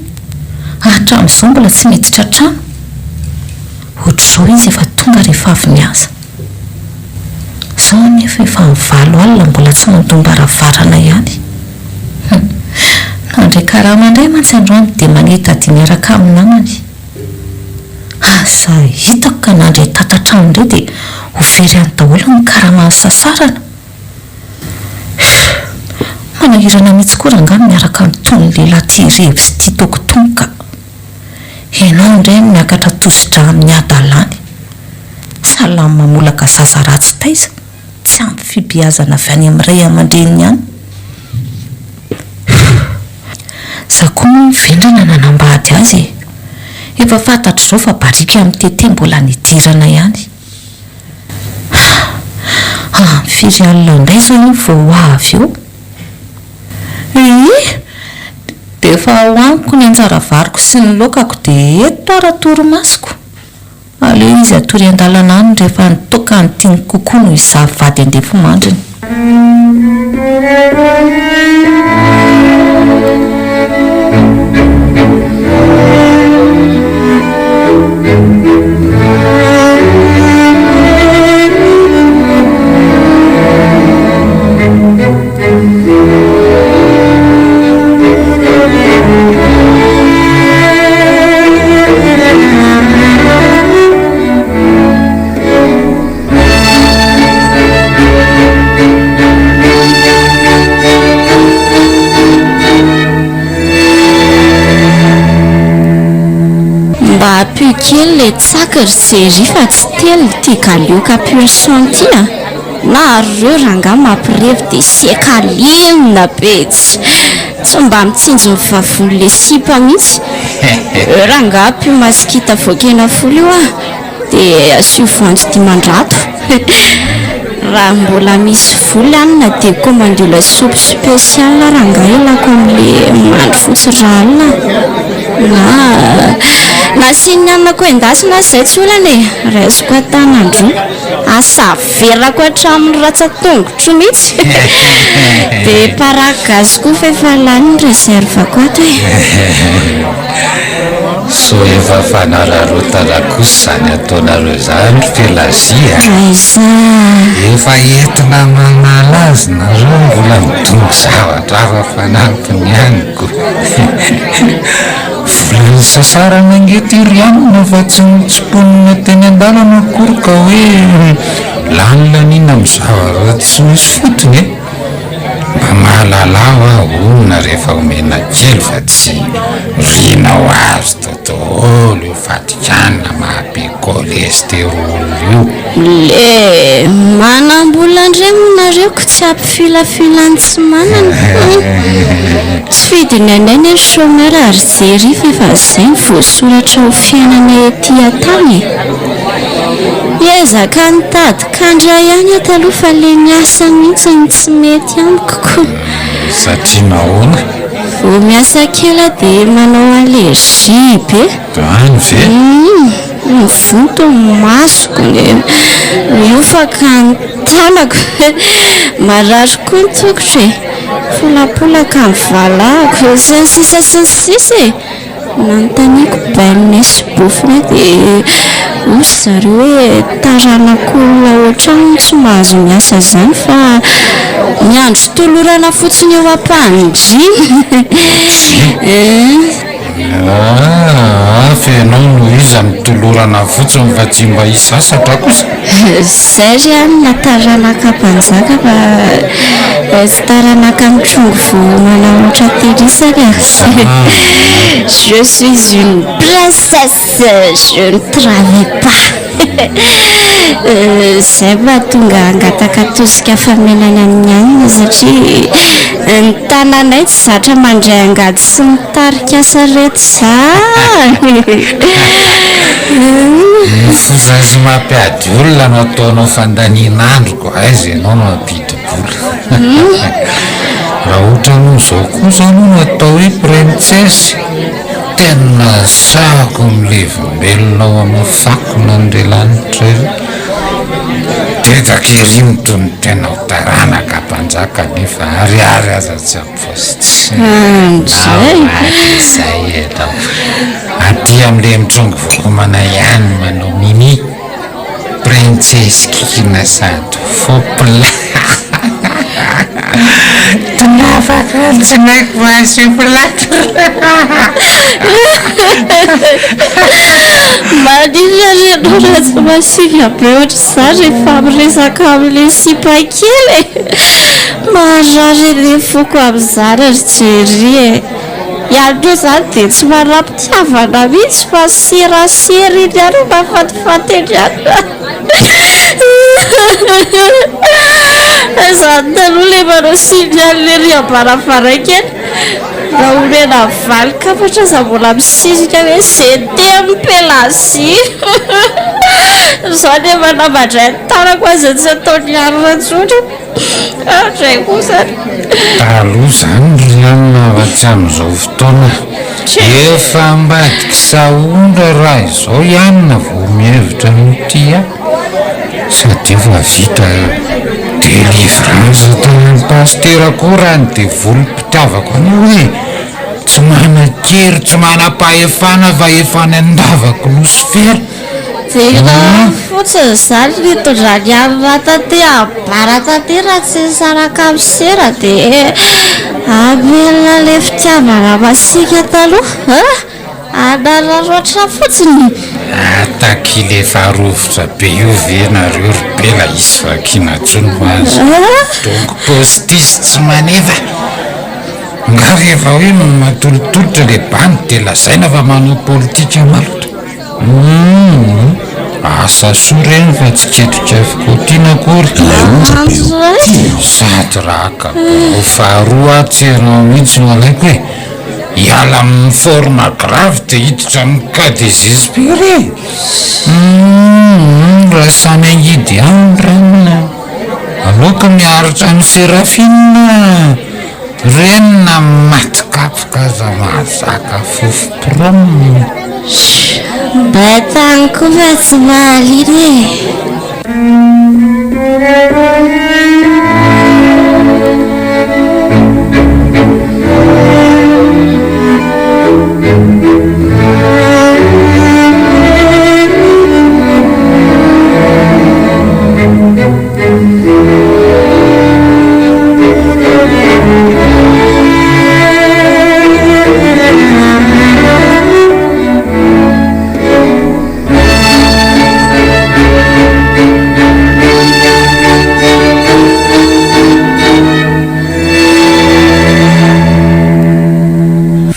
F: Hatramin'izao mbola tsy miditra an-trano. Ohatr'izao izy efa tonga rehefa avy miasa. Izao anefa efa amin'ny valo alina mbola tsy mandom-baravarana ihany. Hum. Nandray karama indray mantsy androany dia manita-dia miaraka amin'ny namany. Aza hitako ka nandray tatatra aminy indray dia ho very any daholo ny karaman'ny sasarana. Humm. Manahirana mihitsy koa rangahy miaraka amin'itony lehilahy tia revy sy tia toaka itony ka. Ianao indray no miakatra tosi-drà amin'ny hadalany. Sahala amin'ny mamolaka zaza ratsy taiza, tsy ampy fibeazana avy any amin'ny ray aman-dreniny ihany. Za koa moa vendrana nanambady azy e! Efa fantatro izao fa barika amin'ny tete mbola nidirana ihany. Amin'ny firy alina indray izao iny vao ho avy eo? Ii! Dia efa hohaniko ny anjara variko sy ny laokako dia eto ara torimasoko. Aleo izy hatory an-dalana any rehefa ny toaka no tiany kokoa noho izaho vady andefimandriny.
D: kely le tsaky ry Jerry fa tsy telina ity galioka pur sang ity a! Nareo rangahy mampirevy dia sekalinina be tsy tsy mba mitsinjo ny vavony le sipa mihitsy. Eo rangahy ampio masikita voakena folo io ah! Dia asio voanjo 500. Raha mbola misy vola any dia commandeo lasopy spécial rangahy ilako amin'le mandry fotsy rahalina na na asian'ny anona koa endasina aza izay tsy olana e! Raisiko an-tanan-droa. Asa averako hatramin'ny ratsan-tongotro mihitsy. Dia paraky gasy koa fa efa lany ny réserve-ko ato e!
B: Sao efa fanararaotana kosa izany ataonareo izany ry Pelagie a!
D: Aiza!
B: Efa entina manala azy nareo mbola midongy zavatra hafa fanampiny ihany ko! Vola nisasarana ange ty ry anona fa tsy notsimponina teny an-dalana akory ka hoe lany laniana amin'ny zavatra tsy misy fotony e! Mba mahalala hoa olona rehefa omena kely fa tsy riana ho azy tao daholo io fatikanina maha be cholesterol io.
D: Le manambola ndray moa nareo ko tsy ampifilafila ny tsy manana hum tsy fidiny anay ne ny chômeur ary Jerry fa efa zay ny voasoratra ho fiainana ety antany e! Hiezaka nitady kandra ihany aho taloha fa le miasa mihitsy no tsy mety amiko ko!
B: Satria nahoana?
D: Vao miasa kely aho dia manao allergie be.
B: Any ve?
D: Humm! Mivonto ny masoko, miofaka ny tanako, marary koa ny tongotro e! Folapolaka ny valahako, sy ny sisa sy ny sisa e! Nanontaniako bainina sy bofona dia hoy zareo hoe taranak'olona ohatrany no tsy mahazo miasa izany fa miandry tolorana fotsiny eo am-pandriana.
B: Aa fa ianao no iza no tolorana fotsiny fa tsy mba hisasatra kosa?
D: Zay ry anona taranaka mpanjaka fa tsy taranaka mitrongy vohomana ohatra terisany a! Je suis une princesse, je ne travaille pas. Zay mahatonga hangataka tosika famenana amin'ny anona satria ny tananay tsy zatra mandray angady sy mitarika sarety izany.
B: Ny foza sy mampiady olona no ataonao fandanian'andro ko aiza ianao no hampidi-bola. Raha ohatranao izao kosa aloha no atao hoe printsesy, tena sahako milevimbelona ao amin'ny fakona Andrialanitra ery. Dedaka ery mitonon-tena ho taranaka mpanjaka nefa ariary aza tsy ampy.
D: Andray!
B: Izay ianao. Aty amin'ilay mitrongy voaomana ihany manao mimi. Printsesy kikina sady fopla. Tonafaka tsy naiko mahasiflatra.
D: Maninona ry ianao raha tsy masiaka be ohatr'izany rehefa miresaka amin'ilay sipa kely e? Marary ny foko amin'izany ry Jerry e! Ianao izany dia tsy manam-pitiavana mihitsy fa serasera iny ihany no mahafatifaty eny ihany. Izany taloha ilay manao signal ery am-baravarankely, raha omena valin-kafatra aza mbola misisika hoe je t'aime Pélagie. Izao nefa na mandray ny tanako aza tsy ataony alina intsony. Andray kosa.
B: Taloha izany ry anona fa tsy amin'izao fotoana. Efa ambadiky sahondra raha izao i anona vao mihevitra ny ho tia ahy. Sady efa vita délivrance tany amin'ny pasitera koa raha ny devolim-pitiavako anao e! Tsy manan-kery, tsy manam-pahefana fa efa any an-davaky losifera.
D: Jerena fotsiny izany ny nitondrany an'i taty ambara taty raha tsy nisaraka amin'ny sera dia hamelona ilay fitiavana masiaka taloha an! Hanararaotra fotsiny.
B: Atak'ily efa rovitra be io ve nareo ry bela hisy vakiana intsony ho azy donky postisy tsy maneva nga rehefa hoe matolotolotra le bandy dia lazaina fa manao politika maloto. Humm! Asa soa reny fa tsy ketrika fikotiana akory.
G: Ilay onjam-peo tianao.
B: Sady raka birao faharoa aho tsy ianao mihitsy no alaiko e! Hiala amin'ny forme grave dia hiditra amin'ny cas désespéré! Humm! Raha samy hangidy ihany ranona. Aleoko miaritra amin'i Séraphine. Reny na maty kapoka aza mahazaka fofom-prom.
D: Mba tany koa fa tsy mahaliana e.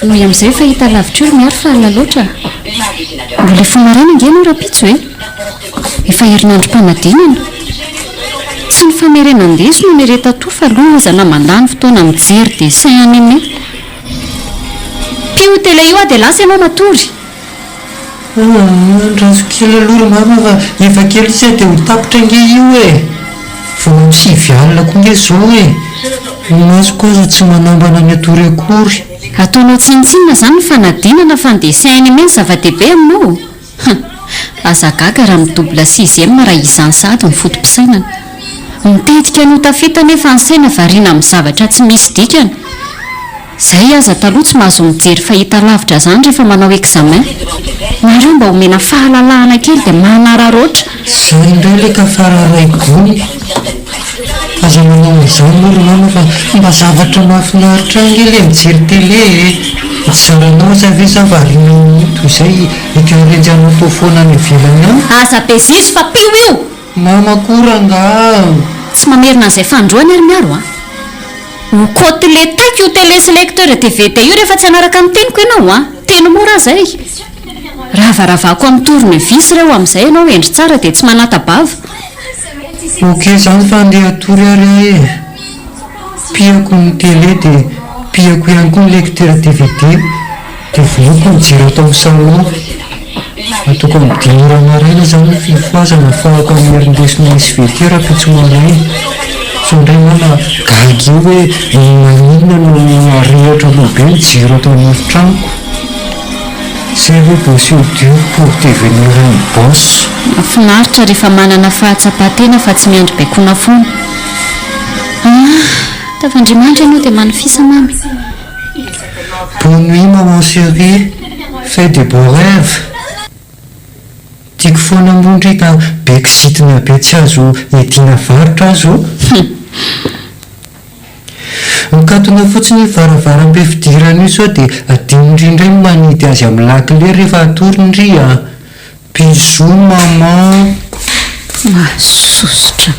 C: Vonoy amin'izay io fahitalavitra io ry Miaro fa alina loatra. Mbola hifoha maraina ange ianao rahampitso e! Efa herinandrom-panadinana. Tsy ny famerenan-desona no eretatoa fa loza na mandany fotoana mijery dessin animé. Pio télé io aho dia lasa ianao matory.
A: Aa, andraso kely aloha ry mama fa efa kely sisa dia ho tapitra ange io e! Vao amin'ny sivy alina koa ange izao e! Ny masoko aza tsy manambana ny hatory akory.
C: Ataonao tsinontsinona izany ny fanadinana fa ny dessin animé no zava-dehibe aminao? Hum! Aza gaga raha mi-double sixième raha izany sahady ny foto-pisainana. Mitetika ny ho tafita nefa ny saina variana amin'ny zavatra tsy misy dikany. Zay aza taloha tsy mahazo mijery fahitalavitra zany rehefa manao examen. Nareo mba omena fahalalahana kely dia manararaotra.
A: Zay indray le kafara ray gony. Aza manao an'izany moa ry mama fa mba zavatra mahafinaritra ahy ange le mijery télé e! Tsy zaranao aza ve za variana amin'io toy izay hi-garage an'auto foana any ivelany any?
C: Aza be zizo fa pio io!
A: Mama koa rangaha!
C: Tsy mamerina an'izay fanindroany ary Miaro a! Ho koteletaiko io télé sy lecteur dvd io rehefa tsy hanaraka ny teniko ianao a! Teny mora aza e! Ravaravako amin'ny tournevis ireo amin'izay ianao hendry tsara dia tsy manata-bava.
A: Ok zany fa andeha hatory ary aho e! Pihako ny télé dia pihako ihany koa ny lecteur dvd dia vonoiko ny jiro ato amin'ny salon. Ataoko amin'ny dimy ora maraina izany ny fifohazana ahafahako hamerin-desona SVT rahampitso maraina. Sao indray mama gaga eo hoe maninona no arehitra aloha be ny jiro ato amin'ny efitranoko. C'est le bosser dur pour devenir un boss.
C: Mahafinaritra rehefa manana fahatsapan-tena fa tsy miandry baikoana foana. Ah, tafandriamandry ianao dia manofisa mamy.
A: Bonne nuit maman chérie, fais de beaux rêves. Tiako foana moa ndry ka be kizitina be tsy azo iadiana varotra aza ô. Mikatona fotsiny io varavarambe fidirana io sao dia adinondry indray ny manidy azy amin'ny lakile rehefa hatory ndry a! Bisous maman.
C: Mahasosotra.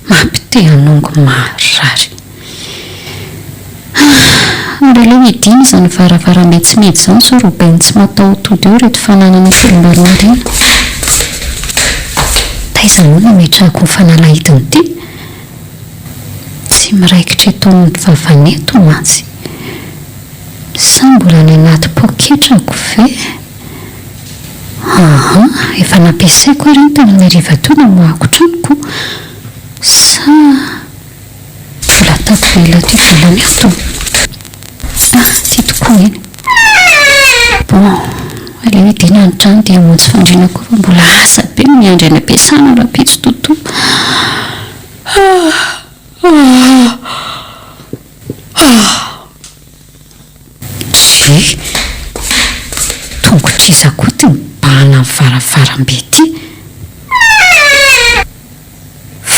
C: Mampite hanongo marary. Ah! Ary aleo hidiana izany varavarambe tsy mihidy izany sao robain'ny tsy mataho-tody eo ireto fananana tolom-barona ireny. Taiza moa no nametrahako ny fanalahidiny ity? Tsy miraikitra eto amin'ny vavany eto mantsy. Sa mbola any anaty poketrako ve? Aa, efa nampiasaiko ary iny tamin'ny hariva teo namoahako trano ko. Sa mbola tavela ato ivelany ato? Ah, ity tokoa iny. Bon, aleo hidiana ny trano dia hamonjy fandriana koa fa mbola asa be no miandry any am-piasana rahampitso Toto. Ah, ah, ah. Dry! Tongotr'iza koa ity mibahana amin'ny varavarambe ity?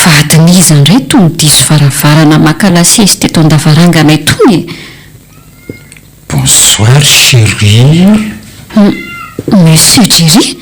C: Vadin'iza indray itony diso varavarana maka lasesy teto an-davarangana itony e?
B: Bonsoir chérie.
C: Monsieur Jerry?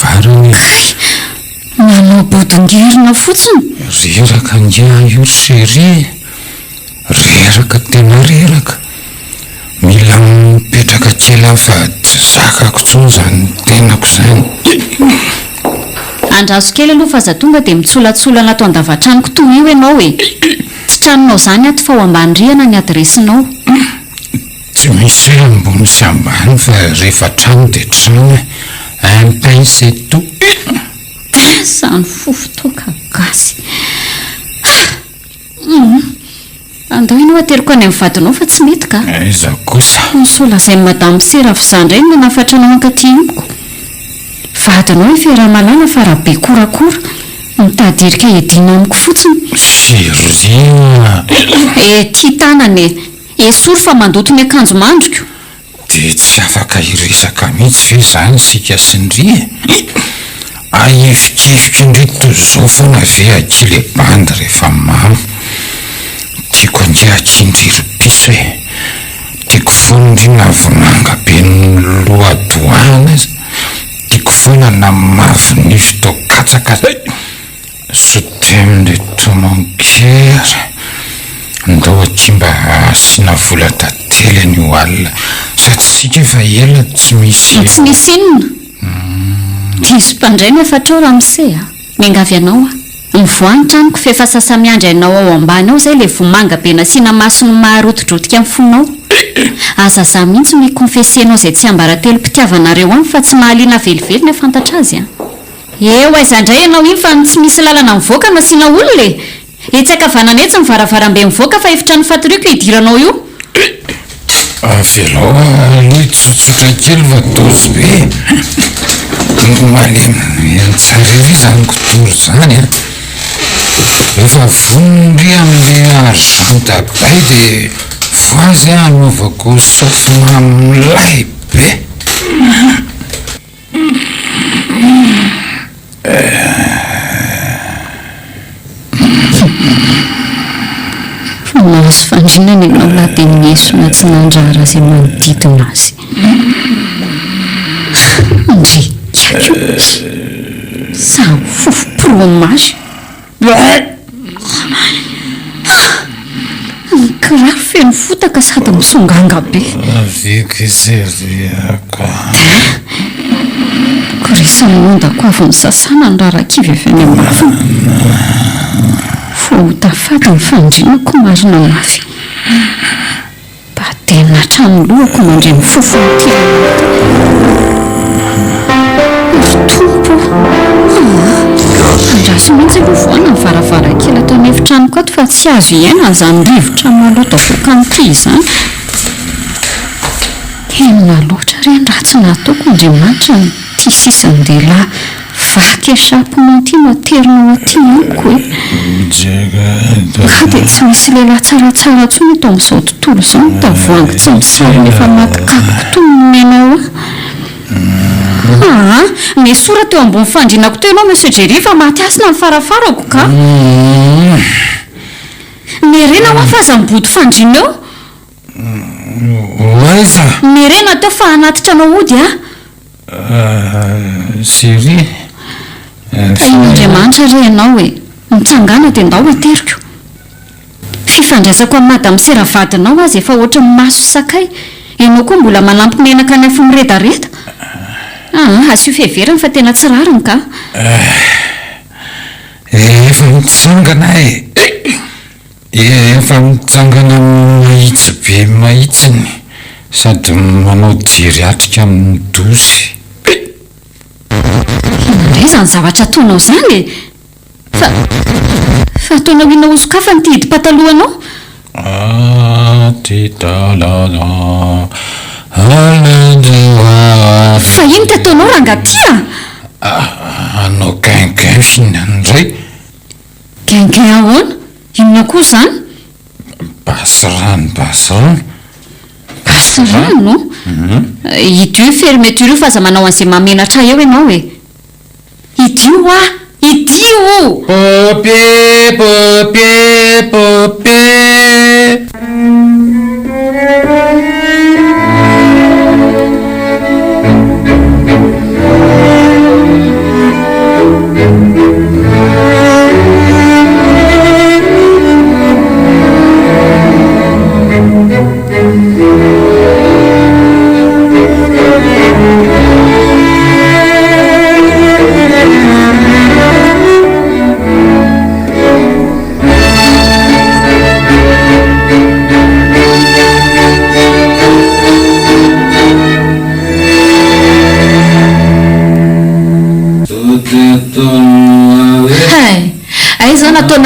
B: varavarana e.
C: Kay! Manao bodongerona fotsiny.
B: Reraka ange aho io ry chérie e! Reraka tena reraka. Mila mipetraka kely aho fa tsy zakako intsony izany tenako izany.
C: Andraso kely aloha fa aza tonga dia mitsolatsolana ato an-davatranoko toy io ianao e! Tsy tranonao izany ato fa ao ambany rihana ny adiresinao.
B: Tsy misy hoe ambony sy ambany fa rehefa trano dia trano e! Un pain c'est tout.
C: Izany fofon-toaka gasy. Ah! Humm. Andao ianao ateriko any amin'ny vadinao fa tsy mety ka.
B: Aiza kosa.
C: Sao lazain'i Madame Serafiza indray ny nanafatra anao hankaty amiko. Vadinao i Feramalala fa raha be korakora. Mitady hirika hiadiana amiko fotsiny.
B: Chérie a!
C: Eh, tia tanana e! Esory fa mandoto ny akanjo mandriko.
B: Dia tsy afaka hiresaka mihitsy ve izany isika sy ndry e? Ahifikifiky ndry toy izao foana ve akia le bandy rehefa mamo? Tiako ange akia ndry ry piso e! Tiako foana ndry na vomanga be niloadoahana aza, tiako foana na mavo nify toa katsaka aza. Je t'aime de tout mon cœur Ndao akia mba asiana vola tantely anio alina Sady isika efa ela tsy misy
C: Tsy misy inona? Diso mpandray ny hafatrao ramose a! Miangavy anao aho. Mivoaha ny tranoko f'efa sasa-miandry anao ao ambany ao izay ilay vomanga be nasiana masony maharotidrotika ny fonao. Aza za mihitsy no hi-confesser-nao izay tsiambaratelom-pitiavanareo any fa tsy mahaliana velively ny hahafantatra azy a! Eo aiza indray ianao iny fa ny tsy misy lalana mivoaka no asiana olona e! Etsy ankavanana etsy ny varavarambe mivoaka fa efitrano fatoriako io idiranao io.
B: Avelao aloha hitsotsotra kely fa dose be e! Malemy tsara ery izany kidoro izany an! Efa vonona ndry amin'ilay argent bay dia voazy aho hanaovako saosy mamy milay be!
C: Fa nahazo fandrinana ianao lahy dia niesona tsy nandrara izay manodidina azy. Ndry ikaky o! Samy fofom-promage. Ny kiraro feno fotaka sady misonganga be.
B: Aviko ijereko.
C: Korisan'ny ondako avy nosasana ny rarakivy avy any am-bavany. Voahotafady ny fandriako marina mafy. Badenina hatramin'ny lohako mandre ny fofon'ity lehilahy ity. Ry Tompo ô! Aa! Andraso mihitsy aloha vohana ny varavarankely ato an'efitranoko ato fa tsy azo iainana izany rivotra maloto avoakan'ity izany. Henona loatra re ny ratsy nataoko Andriamanitra ity sisan-dehilahy Vaky échappement ity no aterinao aty amiko e! Nga dia tsy misy lehilahy tsaratsara intsony eto amin'izao tontolo izao ny tavoahangy tsy misarona efa maty kapoka itony no omenao ahy? Aa! Nesora teo ambony fandrinako teo ianao Monsieur Jerry fa maty hasina ny farafarako ka! Miherena hoa fa aza mibodo fandriana eo!
B: Ho aiza?
C: Miherena teo fa hanatitra anao hody aho!
B: Chérie,
C: Tahian'Andriamanitra re ianao e! Mitsangàna dia ndao ateriko. Fifandraisako amin'i Madame Sera vadinao aza efa ohatry ny maso sakay, ianao koa mbola manampy menaka ny afo miredareda. Aa, asio fiheverana fa tena tsy rariny ka.
B: Efa mitsangana e! Efa mitsangana mahitsy be mahitsiny sady manao jery atrika amin'ny dosy.
C: Inona indray izany zavatra ataonao izany e? Fa, fa ataonao inona hosokafana ity hidim-patalohanao? Fa inona ity ataonao rangahy ity a?
B: Hanao gain-gain indray.
C: Gain-gain ahoana? Inona koa izany?
B: Basy rano, basy rano.
C: Basy rano? Idio io fermeture io fa aza manao an'izay mahamenatra ahy eo ianao e! Idio hoa! Idio!
B: Poopy, poopy, poopy.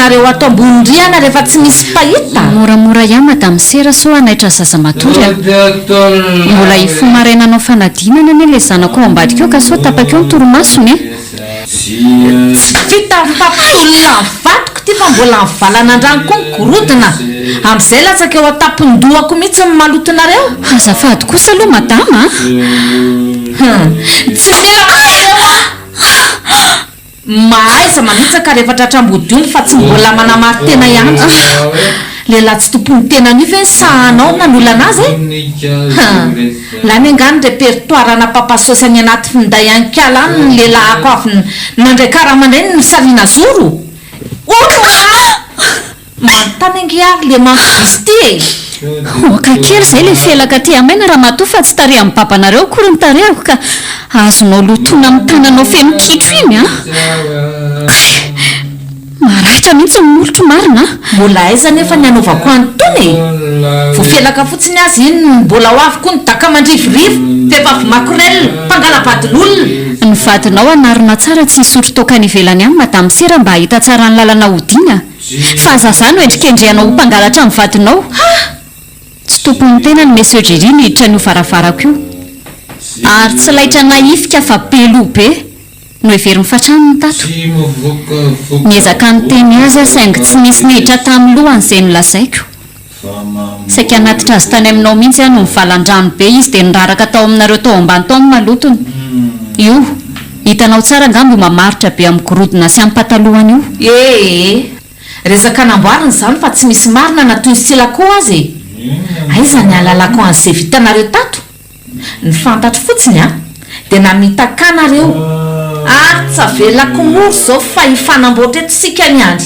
E: ataonareo ato ambony rihana rehefa tsy misy mpahita?
C: Moramora ihany Madame Sera sao hanaitra ny zaza matory a! Mbola hifoha maraina hanao fanadinana anie ilay zanako ao ambadika ao ka sao tapaka eo ny torimasony e!
E: Tsy vita mifampitolona ny vadiko ity fa mbola mivalanandrano koa ny gorodona! Amin'izay latsaka eo an-tampon-dohako mihitsy ny malotonareo!
C: Azafady kosa aloha Madama a!
E: Hum! Tsy mila anareo aho! Mahaiza manitsaka rehefa tratra ambodiomby fa tsy mbola manamari-tena ihany. Lehilahy tsy tompon'ny tenany io ve ny sahanao nanolana azy e? Hum! Lany angaha ny repertoire ana papasaosy any anaty finday any kala any ny lelahako avy nandray karama indray no nisariana zoro? Hono hoa! Manontany ange ary le mampivisy ty e!
C: Oka kely izay le felaka aty amaina ramatoa fa tsy tarehan'ny babanareo akory ny tarehako ka azonao lotoina amin'ny tananao feno kitro iny an! Kay! Maratra mihitsy ny molotro marina an!
E: Mbola aiza anefa ny hanaovako an'itony e! Voafelaka fotsiny aza iny mbola ho avy koa ny daka mandrivorivo, vehivavy makorel, mpangala-badin'olona!
C: Ny vadinao hanarina tsara tsy hisotro toaka any ivelany any madame sera mba hahita tsara ny lalana hodiana. Fa aza zah no endrikendrehanao ho mpangalatra ny vadinao. Tsy tompon'ny tenany Monsieur Jerry no hiditra an'io varavarako io. Ary tsy laitra nahifika fa be loha be. Noheveriny fa trano ny tato. Niezaka niteny azy aho saingy tsy nisy niditra tamin'ny lohany izay nolazaiko. Saika hanatitra azy tany aminao mihitsy aho no nivalan-drano be izy dia niraraka tao aminareo tao ambany tao ny malotony. Io, hitanao tsara angamba io mamaritra be amin'ny gorodona sy amin'ny patalohany io.
E: Ee, resaka namboarina izany fa tsy misy marina na toy ny sela koa aza e! Aiza ny ahalalako an'izay vitanareo tato? Ny fantatro fotsiny an, dia namitaka anareo, ary tsy avelako mora izao fa hifanamboatra eto isika ny any.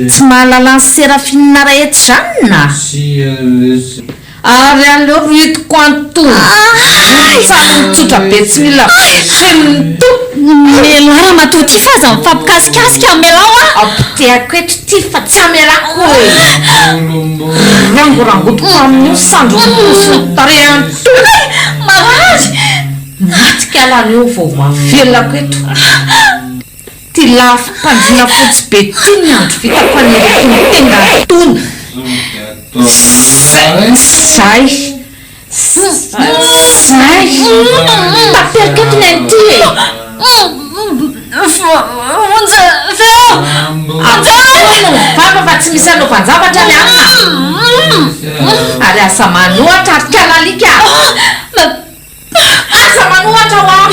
E: Tsy mahalala an'i Seraphine Raetizanina a! Ary aleo rohitiko an'itony tsarony tsotra be tsy mila virgin itony.
C: Mialà ramatoa ty fa aza mifampikasikasika amelao a!
E: Apotehako eto ty fa tsy amelako e! Rangorangotiko amin'io sandriny sy ny tarehiny itony!
C: Marary!
E: Maty kala aleo vao avelako eto. Ty lafo mpandriana fotsy be ty ny andro vitako an'iriko ny tenda tony. Zay. Zay. Taperiko eto ny an'ity e.
C: Vonjeo!
E: Ampino ny vava fa tsy misy anaovan-javatra ny anona. Ary aza manohatra ry kalalika a. Aza manohatra hoa!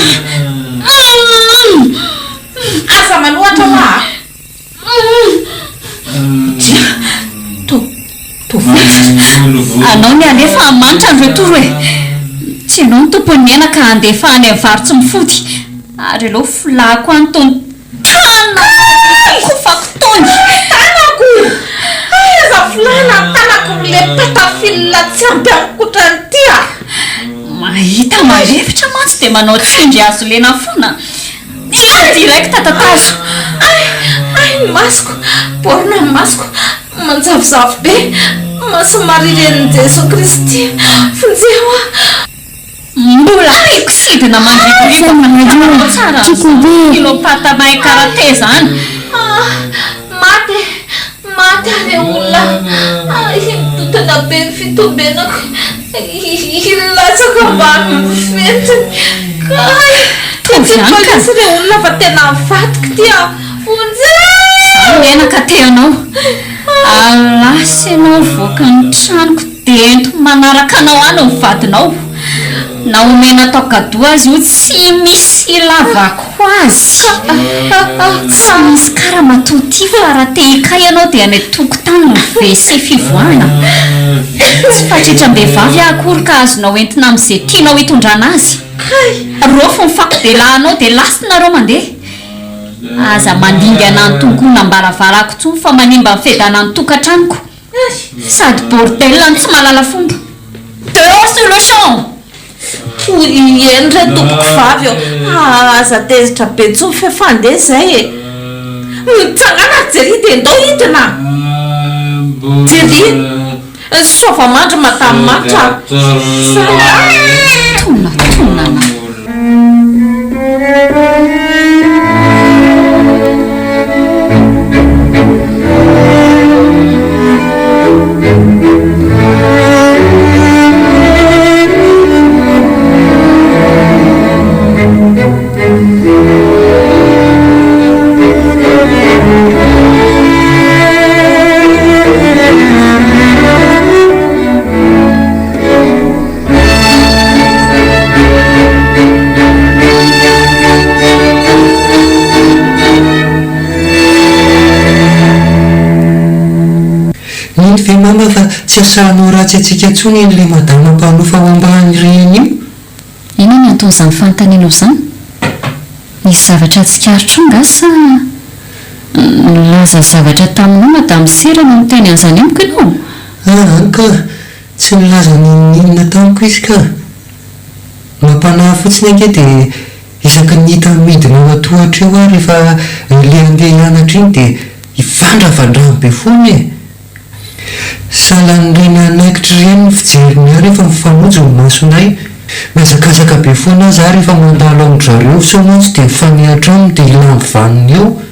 E: Aza manohatra hoa! Dia to to fotsiny.
C: Anao ny alefa hamanitra ny retour e! Tsy ianao no tompon'ny aina ka handefa any amin'ny varo tsy mifody. Ary aleo folahako any tony tanana kofako tony.
E: Tanako! Hay aza folahana ny tanako ry le patafil tsy ampy amiko ohatran'ity a!
C: Mahita marefotra mantsy dia manao tsindry hazo lena foana. Io direct tatazo.
E: Hay! Hay ny masoko! Borina ny masoko! Manjavozavo be! Maso Maria Renin'i Jesoa Kristy! Vonjeo aho!
C: Mbola tiako sidina mandriboribo fa tsara an'izany kilo pata mahay karate zany.
E: Ah! Maty e! Maty aho re olona ah! Midodana be ny fitombenako Hilatsaka ambany fentiny Kay!
C: Tovy
E: Tsy
C: ihany ka.
E: polisy re olona fa tena vadiko ty ah! Vonjeo!
C: Izaho menaka te anao. Alasy ianao mivoaka ny tranoko dia ento manaraka anao any ny vadinao. Na omena atao cadeau aza io tsy misy ilavako azy. Tsy misy ka ramatoa ty fa raha te hikay ianao dia any an-tokotany ny WC fivoahana. Tsy fatritram-behivavy aho akory ka azonao entina amin'izay tianao hitondrana azy. Raofy ny fako-delahinao dia lasa nareo mandeha. Aza mandingana ny tongonam-baravarako intsony fa manimba ny fiadanan'ny tokantranoko. Sady bordel no tsy mahalala fomba. Dehors sur le champ!
E: Eny re tompoko vavy ô! Aza tezitra be intsony f'efa handeha izay e! Mitsangàna ry Jerry dia ndao hidina! Jerry, Soavamandry madame Manitra a! Zay a!
C: Tonatonana.
A: Mino ve mama fa tsy asahanao ratsy antsika intsony iny le madama mpanofa ao ambany rihana io?
C: Inona ny anton'izany fanontanianao izany? Nisy zavatra tsikaritrao angaha sa nilaza zavatra taminao madame Sera no niteny an'izany amiko ianao?
A: Aa ka! Tsy nilaza n'inon'inona tamiko izy ka! Mampanahy fotsiny ange dia isaky ny hita midina eo an-tohatra eo aho rehefa le handeha hianatra iny dia ivandravandrano be foana e! Sahalan'ireny anaikitra ireny ny fijeriny ahy rehefa mifanojo ny masonay. Mihazakazaka be foana aza aho rehefa mandalo amin-dry zareo sao mantsy dia mifanehatra aminy dia hilamby vaniny eo.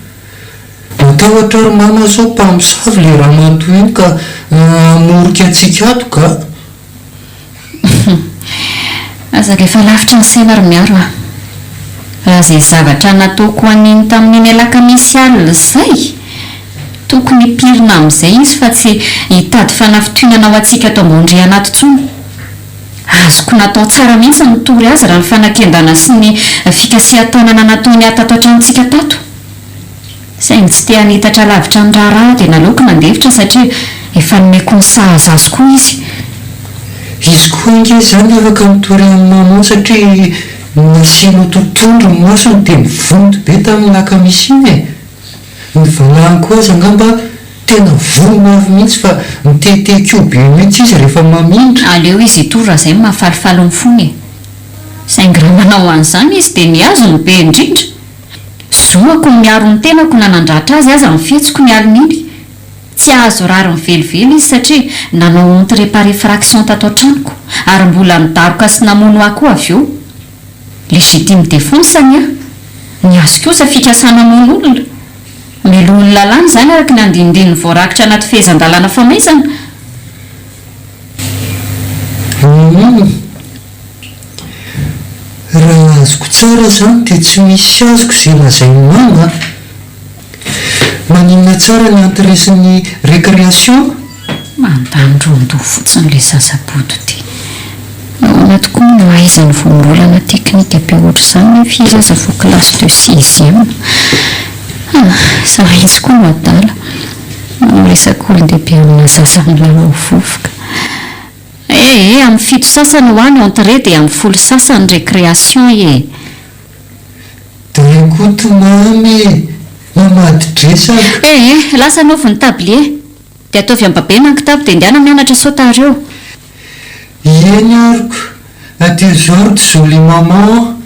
A: Matahotra aho ry mama sao mpamosavy le ramatoa iny ka hamorika antsika ato ka.
C: Aza alefa lavitra ny saina ry Miaro a! Raha izay zavatra nataoko an'iny tamin'iny alakamisy alina izay, tokony hipirina amin'izay izy fa tsy hitady fanafitohinana ho antsika ato ambony rihana ato intsony. Azoko natao tsara mihitsy ny nitory azy raha ny fanakendana sy ny fikasihan-tanana nataony ahy tato an-tranontsika tato. Saingy tsy te hanitatra lavitra ny raharaha aho dia naleoko nandefitra satria efa nomeko ny sahaza azy koa izy.
A: Izy koa ange izany afaka mitory amin'i maman satria nasianao totohondry ny masony dia nivonto be tamin'ny lakamisy iny e! Ny valahany koa aza angamba tena voa mafy mihitsy fa mitehitekio be mihitsy izy rehefa mamindra.
C: Aleo izy hitory raha izay no mahafalifaly ny fony e! Saingy raha manao an'izany izy dia ny azy no be indrindra! Zoako ny miaro ny tenako na nandratra azy aza ny fihetsiko ny alin'iny. Tsy hahazo rariny velively izy satria nanao entrée par effraction tato an-tranoko ary mbola nidaroka sy namono ahy koa avy eo. Légitime défense ny ahy. Ny azy kosa fikasana hamono olona. Melohin'ny lalàna izany araka ny andinindininy voarakitra anaty fehezan-dalàna famaizana.
A: Humm. Raha azoko tsara zany dia tsy misy azoko ze lazain'i mama a! Maninona tsara ny entrée sy ny récréation?
C: Mandany ron-doha fotsiny ilay zaza bodo ity. Ahoana tokoa moa no ahaizany voambolana teknika be ohatr'izany nefa izy aza vao classe de sixième. Ah, za izy koa no adala. Manao resaka olon-dehibe amina zaza milalao vovoka. Eh eh, amin'ny fito sasany hoa ny entrée dia amin'ny folo sasany récréation eh!
A: Dia Koto mamy e! Mamadi-dresaka.
C: Eh eh, lasa anaovy ny tablier. Dia ataovy ambabena ny kitapo dia ndehana mianatra sao tara eo.
A: Ieny aroko, adieu Zord jolie maman.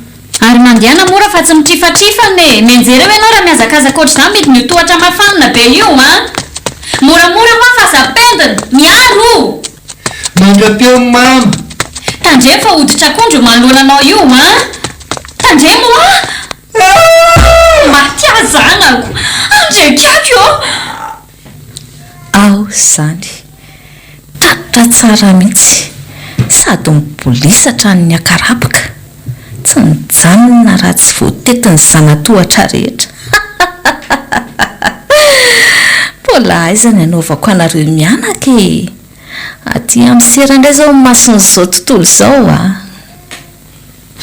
C: Ary mandehana mora fa tsy mitrifatrifana e! Mianjera eo ianao raha mihazakazaka ohatr'izany midina io tohatra mafanina be io an! Moramora hoa fa aza pendina! Miaro o!
A: Mandra-peo mama!
C: Tandremo fa hoditr'akondro io manoloana anao io an! Tandremo hoa! Maty aho zanako! Andriakiaky ô!
F: Ao izany. Tratra tsara mihitsy. Sady mibolisatra ny akarapoka. Tsy nijanona raha tsy voatety ny zana-tohatra rehetra. Mbola aiza ny hanaovako anareo mianaka e! Aty amin'ny sera indray izao ny mason'izao tontolo izao a!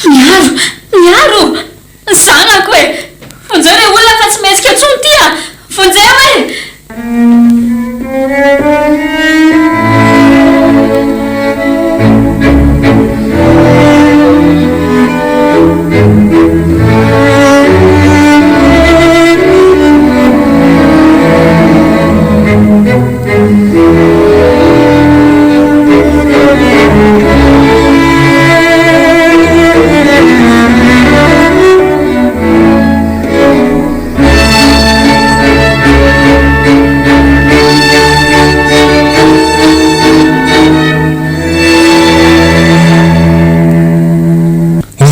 C: Miaro! Miaro! Zanako e! Vonjeo re olona fa tsy mihetsika intsony ity a! Vonjeo e!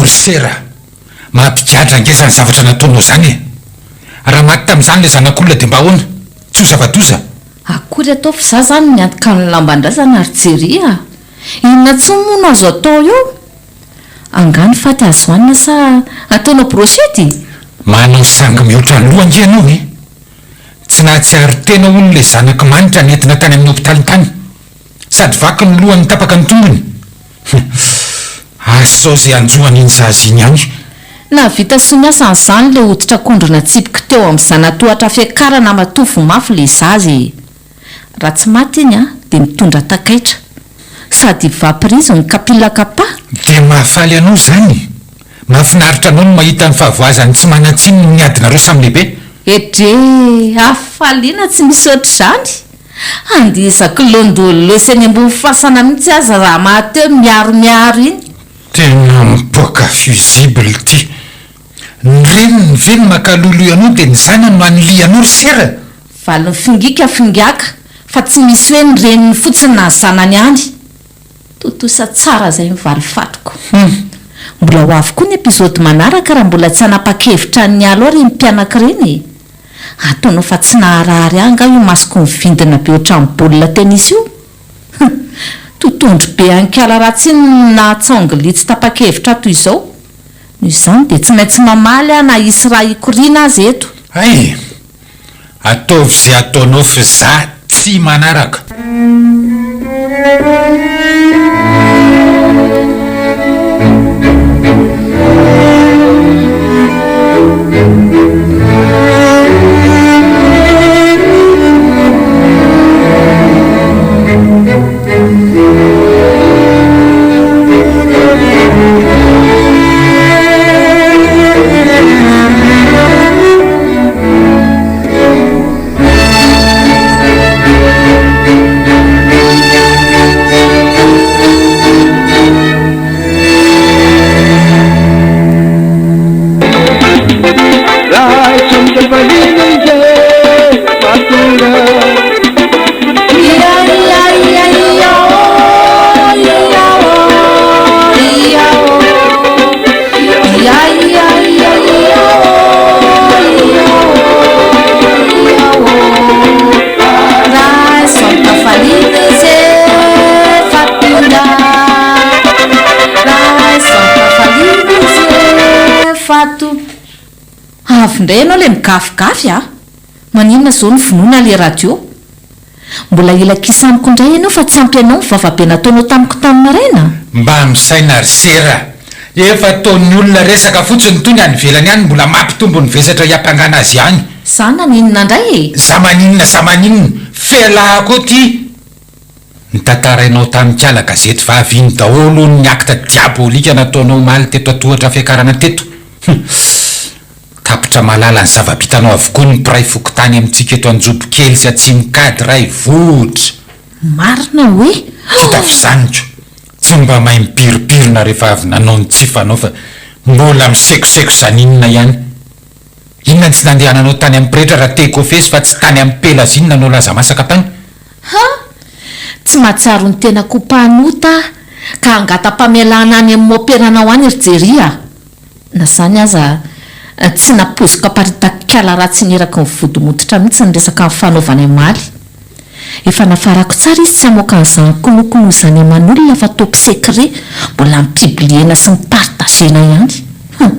B: Orsera, mampigadra ange izany zavatra nataonao izany e! Raha maty tamin'izany ilay zanak'olona dia mba ahoana? Tsy ho zava-doza?
F: Akory atao fa za zany miantoka ny lamban-drazana ry Jerry a! Inona intsony moa no azo atao eo? Angaha ny faty azo hanina sa ataonao brochette?
B: Manao sangy mihoatra loha ange ianao e! Tsy nahatsiaro tena hono ilay zanak'i Manitra nentina tany amin'ny hopitaly tany. Sady vaky ny lohany tapaka ny tongony. Asa izao izay hanjo an'iny zaza iny any.
F: Nahavita soa niasa an'izany ilay hoditr'akondro natsipiko teo amin'ny zanatohatra fiakarana matoa voa mafy ilay zaza e! Raha tsy maty iny an, dia mitondra takaitra. Sady vaporizo ny kapila kapa.
B: Dia mahafaly anao izany? Mahafinaritra anao ny mahita ny fahavoazan'ny tsy manan-tsiny noho ny adinareo samy lehibe?
F: Edree! Hafaliana tsy misy ohatr'izany! Andihizako londolosy eny ambony fasana mihitsy aza raha maty eo miaromiaro iny.
B: Tena mipoaka fusible ity. Ny reniny ve no makaloloy anao dia ny zanany no anilihanao ry sera?
F: Valin'ny fingika fingaka fa tsy misy hoe ny reniny fotsiny na ny zanany ihany. Tontosa tsara izay ny valifatiko.
B: Hum.
F: Mbola ho avy koa ny episode manaraka raha mbola tsy hanapa-kevitra ny hiala ao ireny mpianaka ireny e! Ataonao fa tsy naharary ahy angaha io masoko mivindina be ohatran'ny baolina tennis io? Hum. Totohondry be an'ikala ratsy iny no nahatsaonglia tsy tapa-kevitra ahy toy izao. Noho izany dia tsy maintsy mamaly aho na hisy rà hikoriana aza eto.
B: Hay! Ataovy ze ataonao fa za tsy manaraka.
F: Avy indray ianao ilay migafigafy a! Maninona izao no vonoina ilay radio? Mbola hila kisa amiko indray ianao fa tsy ampy anao ny vava be nataonao tamiko tamin'ny maraina?
B: Mba misaina ry sera! Efa ataon'ny olona resaka fotsiny itony any ivelany any mbola mampitombo ny vesatra hiampangana azy ihany.
F: Za naninona indray e?
B: Za maninona za maninona? Fialahako eo ty! Notantarainao tamin'ikala gazety vavy iny daholo hono ny acte diabolique nataonao omaly teto antohatra fiakarana teto. Hum. Tapitra mahalala ny zava-bitanao avokoa ny mpiray fokontany amintsika eto Anjobokely sy Atsimokady ray vohitra.
F: Marina hoe?
B: Hita fizaniko, tsy mba mahay mipiropirona rehefa avy nanao ny tsy fanao fa mbola misekoseko zaninona ihany. Inona no tsy nandehananao tany amin'ny pretra raha te hikofesy fa tsy tany amin'ny pelaziny nanao laza masaka tany?
F: Ha! Tsy mahatsiaro ny tenako ho mpanota aho ka hangata-pamelana any amin'ny moperanao any ry Jerry a! Na izany aza, tsy nampoiziko hamparitak'ikala ratsy ny eraky ny vodi-mototra mihitsy ny resaka nifanaovanay omaly. Efa nafarako tsara izy tsy hamoaka an'izany konokono izany aman'olona fa top secret mbola mi-publier-na sy mi-partager-na ihany. Hum!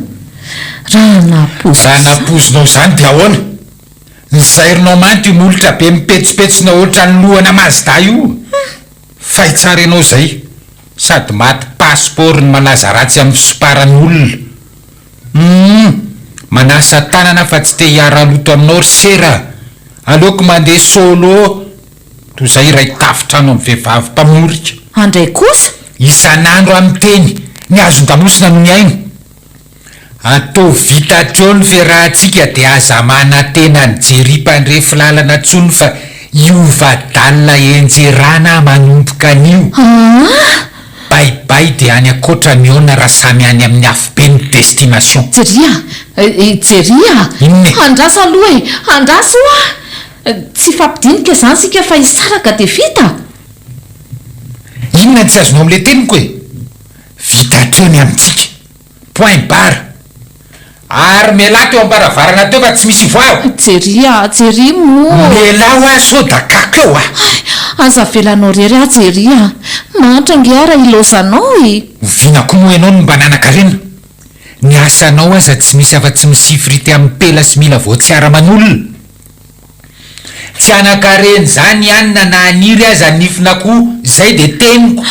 F: Raha nampoiziko
B: Raha
F: izany.
B: nampoizinao izany dia ahoana? Nozairinao manty io molotra be mipetsopetsona ohatran'ny lohana Mazda io. Hum! Fay tsara ianao izay. Sady maty passeport ny malaza ratsy amin'ny fisomparan'ny olona. Humm! Manasa tanana fa tsy te hiara-loto aminao ry sera a! Aleoko mandeha solo toy izay iray tafontrano amin'ny vehivavy mpamorika.
F: Andray kosa?
B: Isan'andro aho miteny, ny hazon-damosina no mihaino. Ataovy vita hatreo ny fiarahantsika dia aza manantena an'i Jerry mpandrefy lalana tsony fa hiova dalina enjerana manomboka anio.
F: Aa!
B: Bye bye dia any ankoatra mihaona raha samy any amin'ny afobe ny destination.
F: Jerry a! Jerry a!
B: Inona e?
F: Andraso aloha e! Andraso hoa! Tsy hifampidinika izany isika fa hisaraka dia vita!
B: Inona no tsy azonao amin'ilay teniko e? Vita hatreo ny amintsika. Point barre. Ary mialà teo am-baravarana teo fa tsy misy ivoahako.
F: Jerry a, Jerry moa.
B: Mialà hoa sao dakako eo a.
F: Hay, aza avelanao irery aho Jerry a. Mahantra ange aho raha ilaozanao e.
B: Oviana koa moa ianao no mba nanan-karena? Ny asanao aza tsy misy afa-tsy misifrite amin'ny pela sy mila voatsiara aman'olona. Tsy hanan-karena izany i Anna na haniry aza ny nifin'akoho, izay dia teniko.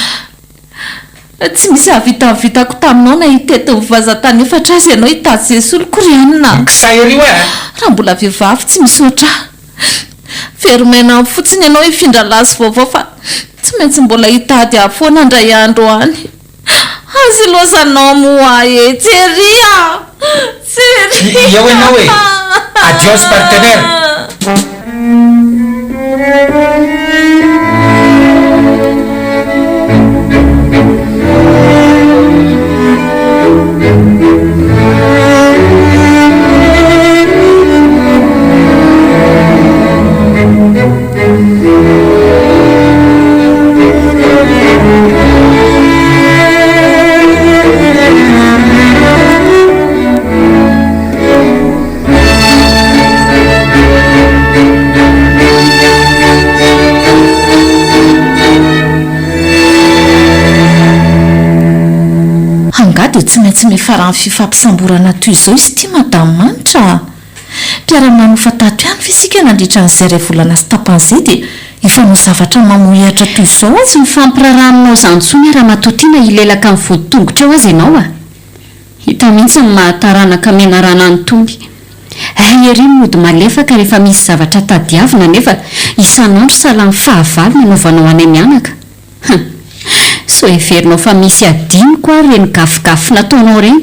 F: Tsy misy hahavita ny vitako taminao na hitety ny vazan-tany efatra aza ianao hitady izay soloko ry anona.
B: Ksa ery oa a!
F: Raha mbola vehivavy tsy misy ohatr'ahy.
E: Very maina any fotsiny ianao hifindra lasy vaovao fa tsy maintsy mbola hitady ahy foana indray andro any. Aza ilaozanao moa e! Jerry a! Jerry a!
B: Eo ianao e! Adios partenaire!
F: Angaha dia tsy maintsy miafara amin'ny fifampisamborana toy izao izy ity Madame Manitra a! Mpiara-manofa tato ihany ve isika nandritra an'izay iray volana sy tapany izay dia hifanao zavatra mamohehatra toy izao?
C: Tsy mifampiraharaha aminao izany intsony aho ramatoa Tiana hilelaka amin'ny vodi-tongotra eo aza ianao a! Hita mihitsy ny maha taranaka menarana an'itony. Hay ery ny mody malefaka rehefa misy zavatra tadiavina nefa isan'andro sahala amin'ny fahavalo ny anaovanao anay mianaka. Hum! Sao heverinao fa misy adinoko ary ireny gafigafy nataonao ireny?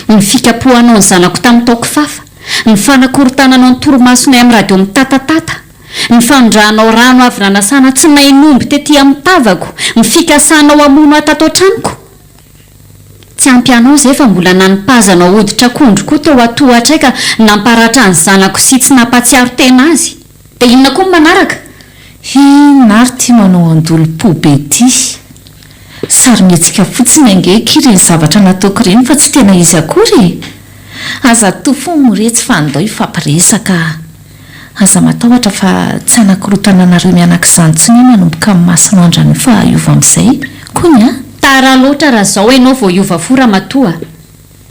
C: Ny fikapohanao ny zanako tamin'ny taokifafa, ny fanakorontananao ny torimasonay amin'ny radio mitatatata, ny fanondrahanao rano avy nanasana tsinain'omby tety amin'ny tavako, ny fikasanao hamono ahy tato an-tranoko. Tsy ampy anao izay fa mbola nanipazanao hoditr'akondro koa teo an-tohatray ka namparatra ny zanako sy tsy nampahatsiaro tena azy. Dia inona koa ny manaraka?
F: Inona ary ity manao andolom-po be ity? Sarimihetsika fotsiny ange akia ireny zavatra nataoko ireny fa tsy tena izy akory e! Aza atofo moa retsy fa andao hifampiresaka a! Aza matahotra fa tsy hanakorotana anareo mianaka izany intsony aho manomboka amin'ny masoandro anio fa hiova amin'izay kony a!
C: Tara loatra raha zao enao vao hiova fo ramatoa a!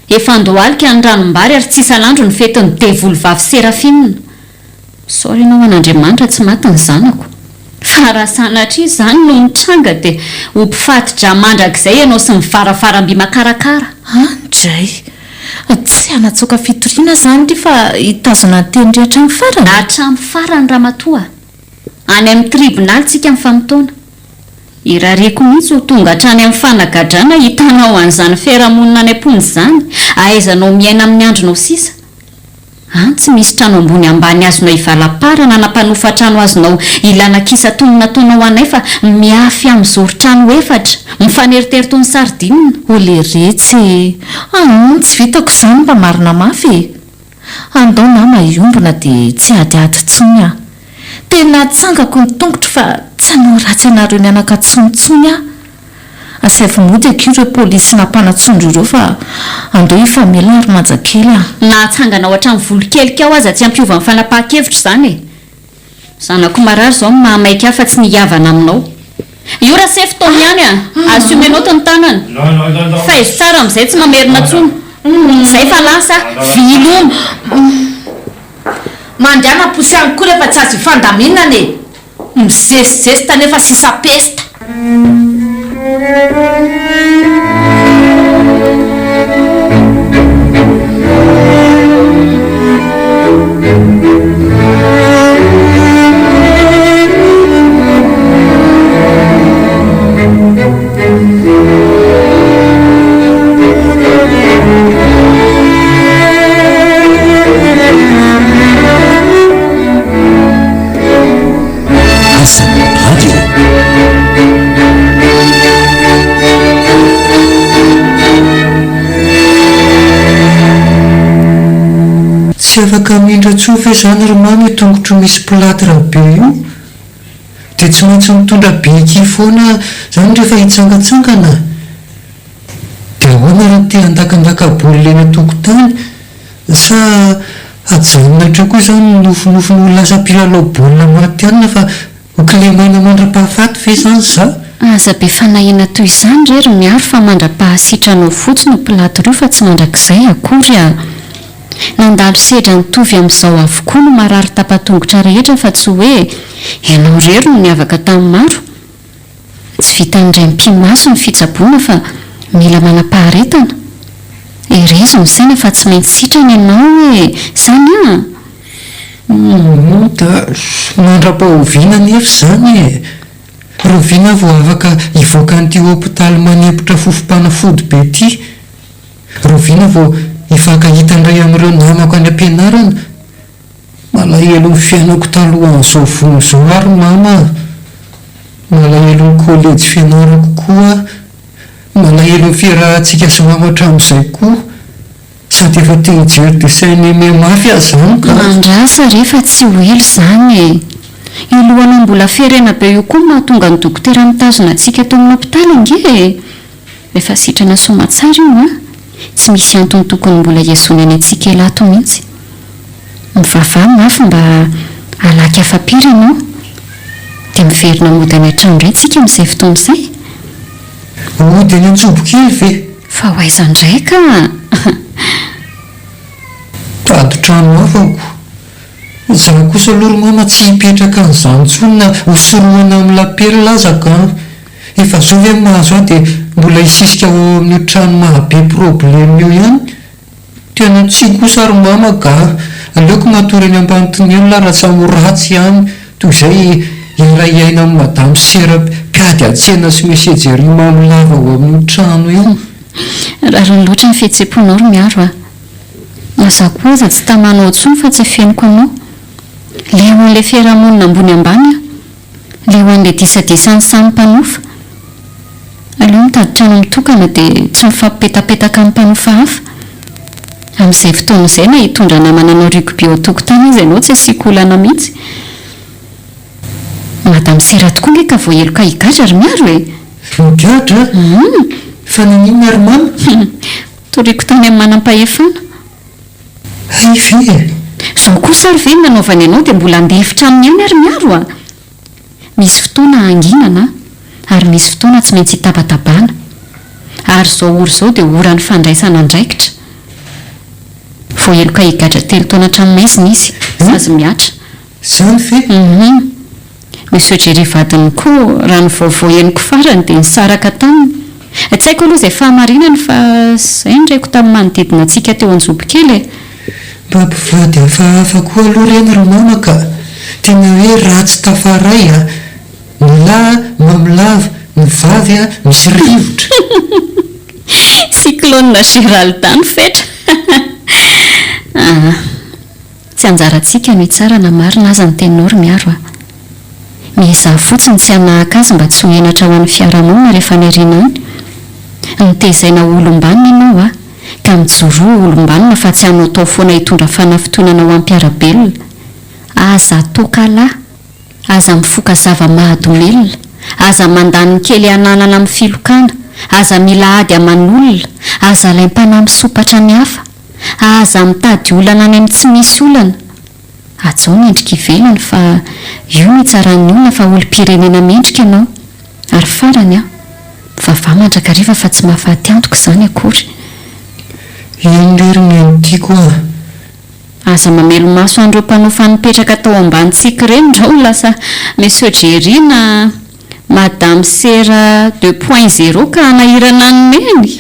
C: Efa andohalika ny ranombary ary tsy isan'andro ny fetin'ny devoly vavy Seraphine. Misaora ianao an'Andriamanitra tsy maty ny zanako. Fa raha sanatria izany no nitranga dia ho mpifati-drà mandrakizay ianao sy ny varavaram-by makarakara.
F: Andray! Tsy hanatsoaka fitoriana izany ry fa hitazona ny teny ry hatramin'ny farany?
C: Hatramin'ny farany ramatoa a! Any amin'ny tribonaly tsika mifamotoana. Irariako mihitsy ho tonga hatrany amin'ny fanagadrana hitanao an'izany fiarahamonina any am-ponja izany, ahaizanao miaina amin'ny andronao sisa. Any tsy misy trano ambony ambany azonao ivalaparana na mpanofa trano azonao ilana kisa toy ny nataonao anay fa miafy amin'ny zoron-trano efatra, mifaneritery toy ny sardine.
F: O leretsy e! Aon tsy vitako izany mba marina mafy e! Andao nama hiombona dia tsy hadiady intsony aho. Tena atsangako ny tongotro fa tsy hanao ratsy anareo mianaka tsony tsony aho. Asaivo mody akia ireo polisy nampanatsondro ireo fa andao hifamela ry majakely a!
C: Na atsanganao hatramin'ny volokelikao aza tsy hampiova ny fanapahan-kevitro izany e! Zanako marary izao no mahamaika ahy fa tsy ny hihavana aminao. Io Rasefo tao ihany a! Asio menottes ny tanany. Faizo tsara amin'izay tsy mamerina intsony. Izay fa lasa a! Viloma!
E: Mandehana posy any koa rehefa tsy azo ifandaminana e! Mizesizesta nefa sisa pesta.
G: Hasina Radio.
A: Tsy afaka hamindra intsony ve izany ry mamy io tongotro misy plâtre be io? Dia tsy maintsy mitondra béquille foana izany rehefa hitsangantsangana? Dia ahoana raha te handakandaka baolina eny an-tokotany? Sa hajanona hatreo koa izany ny nofinofiny ho lasa mpilalao baolina matihanina fa ho kilemaina mandra-pahafaty ve izany za?
C: Aza be fanahiana toy izany re ry Miaro fa mandra-pahasitranao fotsiny io plâtre io fa tsy mandrakizay akory a! Nandalo sedra nitovy amin'izao avokoa no marary tapa-tongotra rehetra fa tsy hoe ianao irery no niavaka tamin'ny maro. Tsy vitan'ny indray mipi-maso ny fitsaboana fa mila manam-paharetana. Herezo ny saina fa tsy maintsy sitrana ianao e! Zany an!
A: Humm da mandra-pahoviana anefa izany e! Rahoviana aho vao afaka hivoaka an'ity hopitaly manempotra fofom-panafody be ity? Rahoviana vao hifankahita indray amin'ireo namako any am-pianarana? Malahelo ny fiainako talohan'izao vono izao aho ry mama a! Malahelo ny kolejy fianarako koa aho. Malahelo ny fiarahantsika sy mama hatramin'izay koa. Sady efa te hijery dessin animé mafy aho izany ka!
C: Andrasa re fa tsy ho ela izany e! Io lohanao mbola ferena be io koa no mahatonga ny dokotera mitazona antsika ato amin'ny hopitaly ange e! Efa sitrana soamatsara io an! Tsy misy antony tokony mbola hiazonany antsika ela ato mihitsy. Mivavaha mafy mba halaky afa-piry ianao. Dia miverina mody any an-trano indray tsika amin'izay fotoana izay.
A: Hody any an-tsobo kely ve?
C: Fa ho aiza indray ka?
A: Tady trano hafa ko. Za kosa aloha ry mama tsy hipetraka an'izany intsony na ho sorohana amin'ny lapelina aza ka. Efa zao ve ny mahazo ahy dia mbola hisisika ao amin'io trano maha be problème io ihany? Tena tsia kosa ry mama ga! Aleoko matory eny ambany tonelina raha samy ho ratsy ihany toy izay hiara-hiaina amin'i madame sera mpiady an-tsena sy monsieur Jerry mamo lava ao amin'io trano io.
C: Rariny loatra ny fihetsem-ponao ry Miaro a! Na za koa aza tsy tamana ao intsony fa tsy afeniko anao. Leo an'ilay fiarahamonina ambony ambany aho. Leo an'ilay disadisan'ny samy mpanofa. Aleo mitady trano mitokana dia tsy mifampipetapetaka amin'ny mpanofa hafa. Amin'izay fotoana izay na hitondra namana hanao rugby eo an-tokotany aza ianao tsy asiako olana mihitsy. Madame Sera tokoa nge ka voaheloka higadra ry Miaro e!
A: Migadra?
C: Hum!
A: Fa naninona ry mama?
C: Toriko tany amin'ny manam-pahefana.
A: Hay ve e!
C: Zao kosa ary ve ny nanaovany anao dia mbola handefitra aminy ihany ary Miaro a! Misy fotoana hanginana ary misy fotoana tsy maintsy hitabatabana. Ary izao ora izao dia oran'ny fandraisana andraikitra. Voaheloka higadra telo taona an-tranomaizina izy, sazy mihatra.
A: Zany ve?
C: Hum. Monsieur Jerry vadiny koa, raha ny vaovao henoko farany dia nisaraka taminy. Tsy haiko aloha izay fahamarinany fa izay no reko tamin'ny manodidina antsika teo Anjobikely e.
A: Mba mpivady hafahafa koa aloha ireny ry mama ka! Tena hoe ratsy tafaray a! Ny lahy mamo lava, ny vavy misy rivotra.
C: Cyclone Géraldin no fetra. Aa. Tsy anjarantsika no hitsara na marina aza ny teninao ry Miaro a! Miezaha fotsiny tsy hanahaka azy mba tsy ho henatra ho an'ny fiarahamonina rehefa any aoriana any. Notezaina ho olom-banona ianao a! Ka mijoroa ho olom-banona fa tsy hanaotao foana hitondra fanafintohinana ho an'ny mpiara-belona. Aza toaka lahy! Aza mifoka zava-mahadomelina! Aza mandany ny kely ananana amin'ny filokana! Aza mila ady aman'olona! Aza alaim-panahy misompatra ny hafa! Aza mitady olana any amin'ny tsy misy olana. Hajao ny endrika ivelany fa io no hitsaran'ny olona fa olom-pirenena mendrika ianao. Ary farany an, mivavaha mandrakariva fa tsy mahafaty antoka izany akory.
A: Eny re ry neny tiako a!
C: Aza mamelo-maso an'ireo mpanofa nipetraka tao ambany tsiky ireny ndrao ho lasa Monsieur Jerry na Madame Sera deux point zéro ka hanahirana an'i Neny.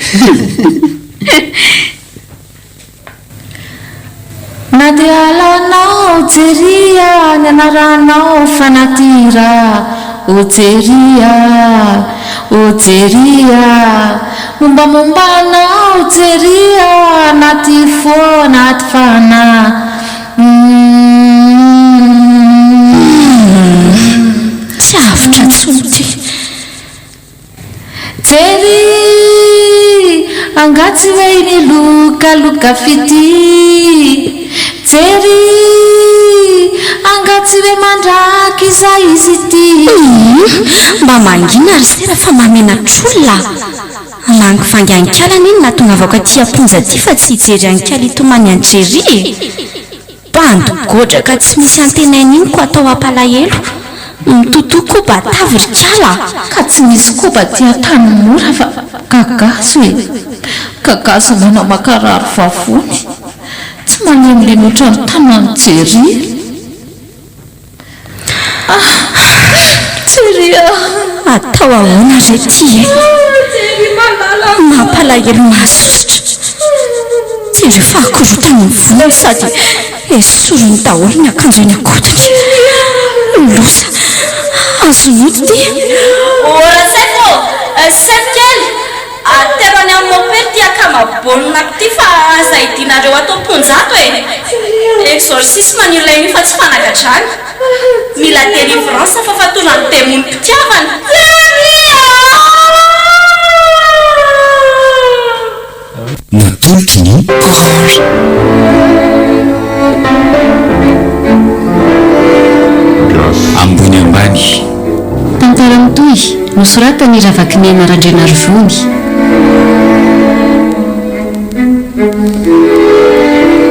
E: Na dia halanao Jerry a ny anaranao fa natira Oh Jerry a Oh Jerry a Mombamomba anao Jerry a Anaty fo anaty fanahy Humm.
D: Tsy avotra intsony ity.
E: Jerry! Angaha tsy hoe iny lokaloka fitia? Jerry! Angaha tsy hoe mandrakizay izy ity?
D: Humm! Mba mangina ry sera fa mahamenatr'olona a! Hamangivangy an'i-kala anie no nahatongavako aty am-ponja aty fa tsy hijery an'i-kala hitomany an'i Jerry e! Bandy godraka tsy misy antenaina iny ko atao hampalahelo. Mitotoa koba tavy ry kala a!
E: Ka tsy misy koba aty Antanimora fa gagazo e! Gagazo manao mankarary vavony. Tsy malemilemy ohatran'ny tanan'i Jerry. Ah! Jerry ah!
D: Atao ahoana re ty e?
E: Ah! Jerry malala!
D: Mampalahelo mahasosotra. Jereo fa akorontany ny volony sady esoriny daholo ny akanjo eny an-kodiny. Loza! Azon'ody ity!
H: Ô Rasefo ô! Sefo kely! Atero any amin'ny mopera ity akama bonne-ko ity fa aza idinareo ato am-ponja ato e! Exorcisme no ilaina io fa tsy fanagadrana. Mila délivrance fa fatoran'ny demonim-pitiavana.
G: Natolotry ny Orange.
B: Ambony ambany.
C: Tantara mitohy, nosoratan'i Ravakinena Randrianarivony.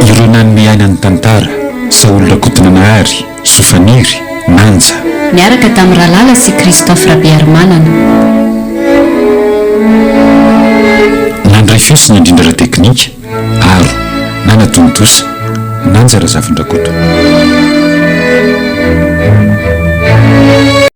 B: Ireo nanome aina ny tantara, Saholy Rakotonanahary, Sofaniry, Nanja.
C: Niaraka tamin'i Ralala sy Christophe Rabearimanana.
B: Nandray feo sy nandrindra ara-teknika, Aro, Nana Tontosa, Nanja Razafindrakoto.